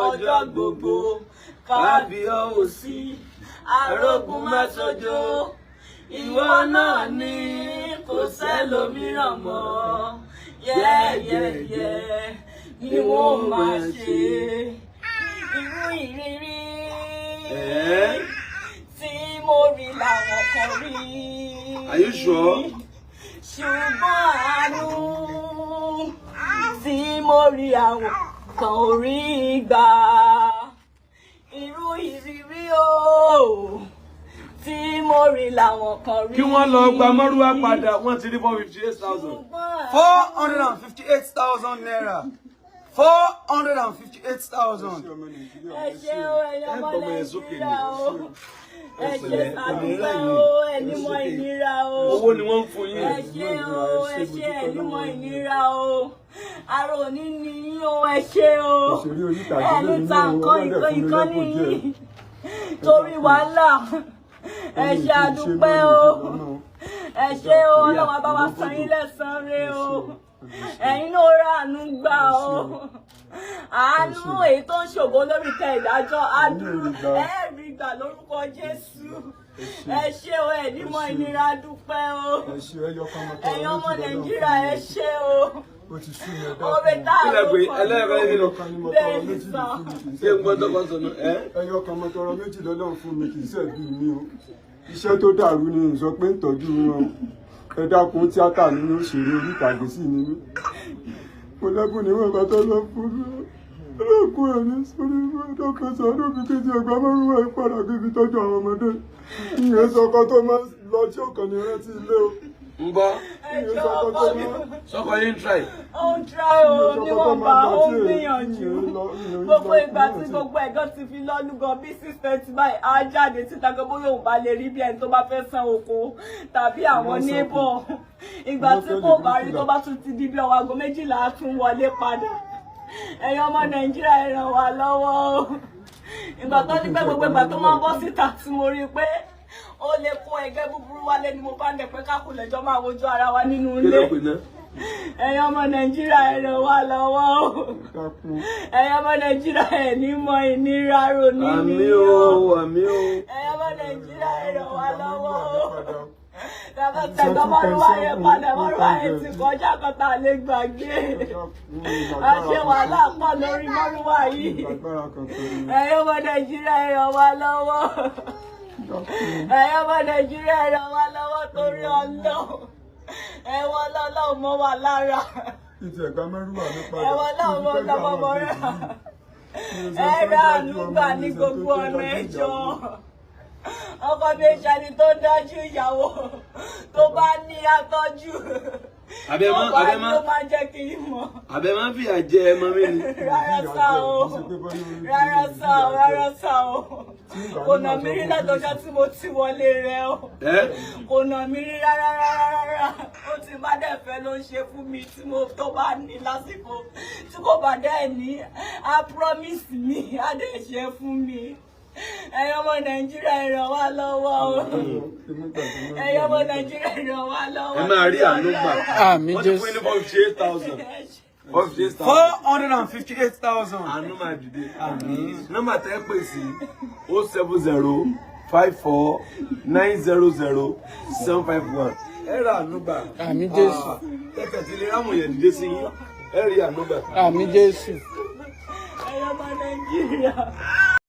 ọjọ́ gbogbo, kábíyèsí, arógun má ṣojo, ìwọ náà ni, kò sẹ́lòmíràn mọ́. Yẹ́yẹ́yẹ́ ni wọ́n máa ṣe. Irú ìrírí Eh? tí mo rí làwọn kan rí. Are you sure? Ṣùgbọ́n àánú tí mo rí, àwọn kan ò rí gbà. Irú ìrírí o tí mo rí làwọn kan rí. Kí wọ́n lọ gba mọ́rúwá padà, wọ́n ti rí 458,000. Ṣùgbọ́n 458,000 naira. 458,000. Ọmọ Nàìjíríà, Ẹ ṣé o, ẹ̀yin ọmọ Ẹ gbọ́mọ yẹn sókè Nàìjíríà ni. o. Ẹ ṣé, Pẹ̀lẹ́, sàdúpẹ́ òmìnira o, yìí. ẹni mọ ìnira o. Owó ni wọ́n ń fún yín. Ẹ ṣé o, ẹ ṣé, ẹni mọ ìnira o. Ara òní ni yín o, ẹ ṣé o. Òṣèré orí ìtàgé Ẹni lónìí ta o, nǹkan ọlọ́dẹ ìkan fún mi ìkan lẹ́bùn nìyí díẹ̀. Torí wàhálà. Ẹ ṣé, àdúpẹ́ o. Ẹ ṣé o, Ọlọ́run á bá wa san yín lẹ́san rẹ̀ o. Ẹ̀yin náà rà àánú gbà o. Àánú èyí tó ń ṣògo lórí tẹ ìdájọ́ á Ẹ̀yin dúró. ò rí gbà. Ẹ rí gbà lórúkọ Jésù. Ẹ ṣé o, ẹ nímọ̀ ìnira, dúpẹ́ o. Ẹ ṣe, ẹyọ kan mo tọrọ Ẹ̀yin ọmọ méjì lọ́lọ́run Nàìjíríà, fún mi. ẹ ṣé o. Ó ti sú mi, ẹ Oore dákun. tá a Kílẹ̀ pé ló ẹlẹ́ẹ̀kan kọ. Ẹyọ kan ni mo tọrọ, Bẹ́ẹ̀ ni méjì sà. ló fún mi, kì í Ṣé ń gbọ́ ṣe tọkọ sọnù ẹ? ẹyọ kan mo tọrọ, méjì lọ́lọ́run fún mi, kì í ṣẹ̀bi mi o. Iṣẹ́ tó dàrú ni n sọ pé ń tọ́jú wọn o. Ẹ dákun, tíátà ni mí, òṣèré orí ìtàgé sì ni mí. Mo lẹ́bùn níwọ̀n bá tó lọ fún mi. Ọlọ́kùn ẹ̀mí sórí dọ́kítà sọ́dún mi kí n ti ẹ̀gbọ́n márùn-ún wá ìpadà kí n fi tọ́jú àwọn ọmọdé. Ìyẹn sọkọ tó máa lọ tí ó kàn ní rántí ilé o. Ń gbọ́. Ẹ jọ̀ọ́, ọkọ mi. Sọkọ yín try. Ó ń try o, níwọ̀nba, ó ń gbìyànjú. Gbogbo ìgbà tí gbogbo ẹ̀gán ti fi lọ́lú gan bí 6:30 báyìí, á jáde síta gan, bóyá òun bá lè rí bí ẹni tó bá fẹ́ san oko tàbí àwọn neighbor. Ìgbà tí kò bá rí, tó bá tún ti di bí ọwọ́ aago 12, á tún wọlé padà. Ẹ̀yin ọmọ Nàìjíríà, ẹ ràn wá lọ́wọ́ o. Ìgbà tó ní pé gbogbo ìgbà tó máa ń bọ́ síta tí mo rí i pé ó lè kó ẹgbẹ́ búburú wálé ni mo bá ń dẹ̀ pé kákùlẹ̀jọ́ máa wojú ara wa nínú Kí ilé. ló pè náà? Ẹ̀yin ọmọ Nàìjíríà, ẹ ràn wá lọ́wọ́ o. Dákun. Ẹ̀yin ọmọ Nàìjíríà, ẹ ní mọ ìnira ronú Àmì ní o, o. àmì o. Ẹ̀yin ọmọ Nàìjíríà, ẹ ràn wá lọ́wọ́ o. Bàbá tẹ̀gbọ́n márùwá yẹn padà, márùwá yẹn ti kọjá kan tá a lè gbàgbé. A ṣe wàhálà pọ̀ lórí márùwá yìí. Agbára kankan ni. Ẹ̀yin ọmọ Nàìjíríà, ẹ ràn wá lọ́wọ́. Ẹ̀yin ọmọ Nàìjíríà, ẹ ràn wá lọ́wọ́ torí Ọlọ́run. Ẹ̀wọ̀n Ọlọ́run mọ́ wa lára. Kí ti ẹ̀gbá mẹ́rùwà mi padà. Ẹ̀wọ̀n Ọlọ́run mọ́ lọ́mọ rẹ̀. Ẹ rà àánú gbà ní gbogbo ọ̀nà, ẹjọ́. Ọkọ mi ṣẹni tó ń dájú ìyàwó, tó bá ní atọ́jú. Àbẹ Tó má bá àbẹ ní má ló máa jẹ́ kí n mọ̀. Àbẹ má fìyà jẹ ẹmọ mi ni. Rárá sá o, rárá sá o, rárá sá o. Kò nà mí rí látọjọ́ tí mo ti wọlé rẹ o. Ẹ Kò nà mí rí rárá rárá rárá. Ó ti má dẹ̀ fẹ́ ló ń ṣe fún mi tí mo tó bá ní lásìkò, tí kò bá dẹ̀ ní, á promise mi, á dẹ̀ ṣe fún mi. Ẹ̀yin ọmọ Nàìjíríà, ẹ ràn wá lọ́wọ́ o. Ẹ̀yin ọmọ Nàìjíríà, ẹ ràn wá lọ́wọ́. Ẹ máa rí àánú gbà. Àmín. Wọ́n ti fún yín Jésù. ní 458,000. 458,000. 458,000. Àánú máa dìde. Nọ́mbà tẹ́ pè sí 07054900751. Ẹ ra àánú gbà. Àmín Jésù. Tẹ́tẹ̀ tí lè rámù yẹn dìde sí yín. Ẹ rí àánú gbà. Àmín Jésù. Ẹ̀yin ọmọ Nàìjíríà.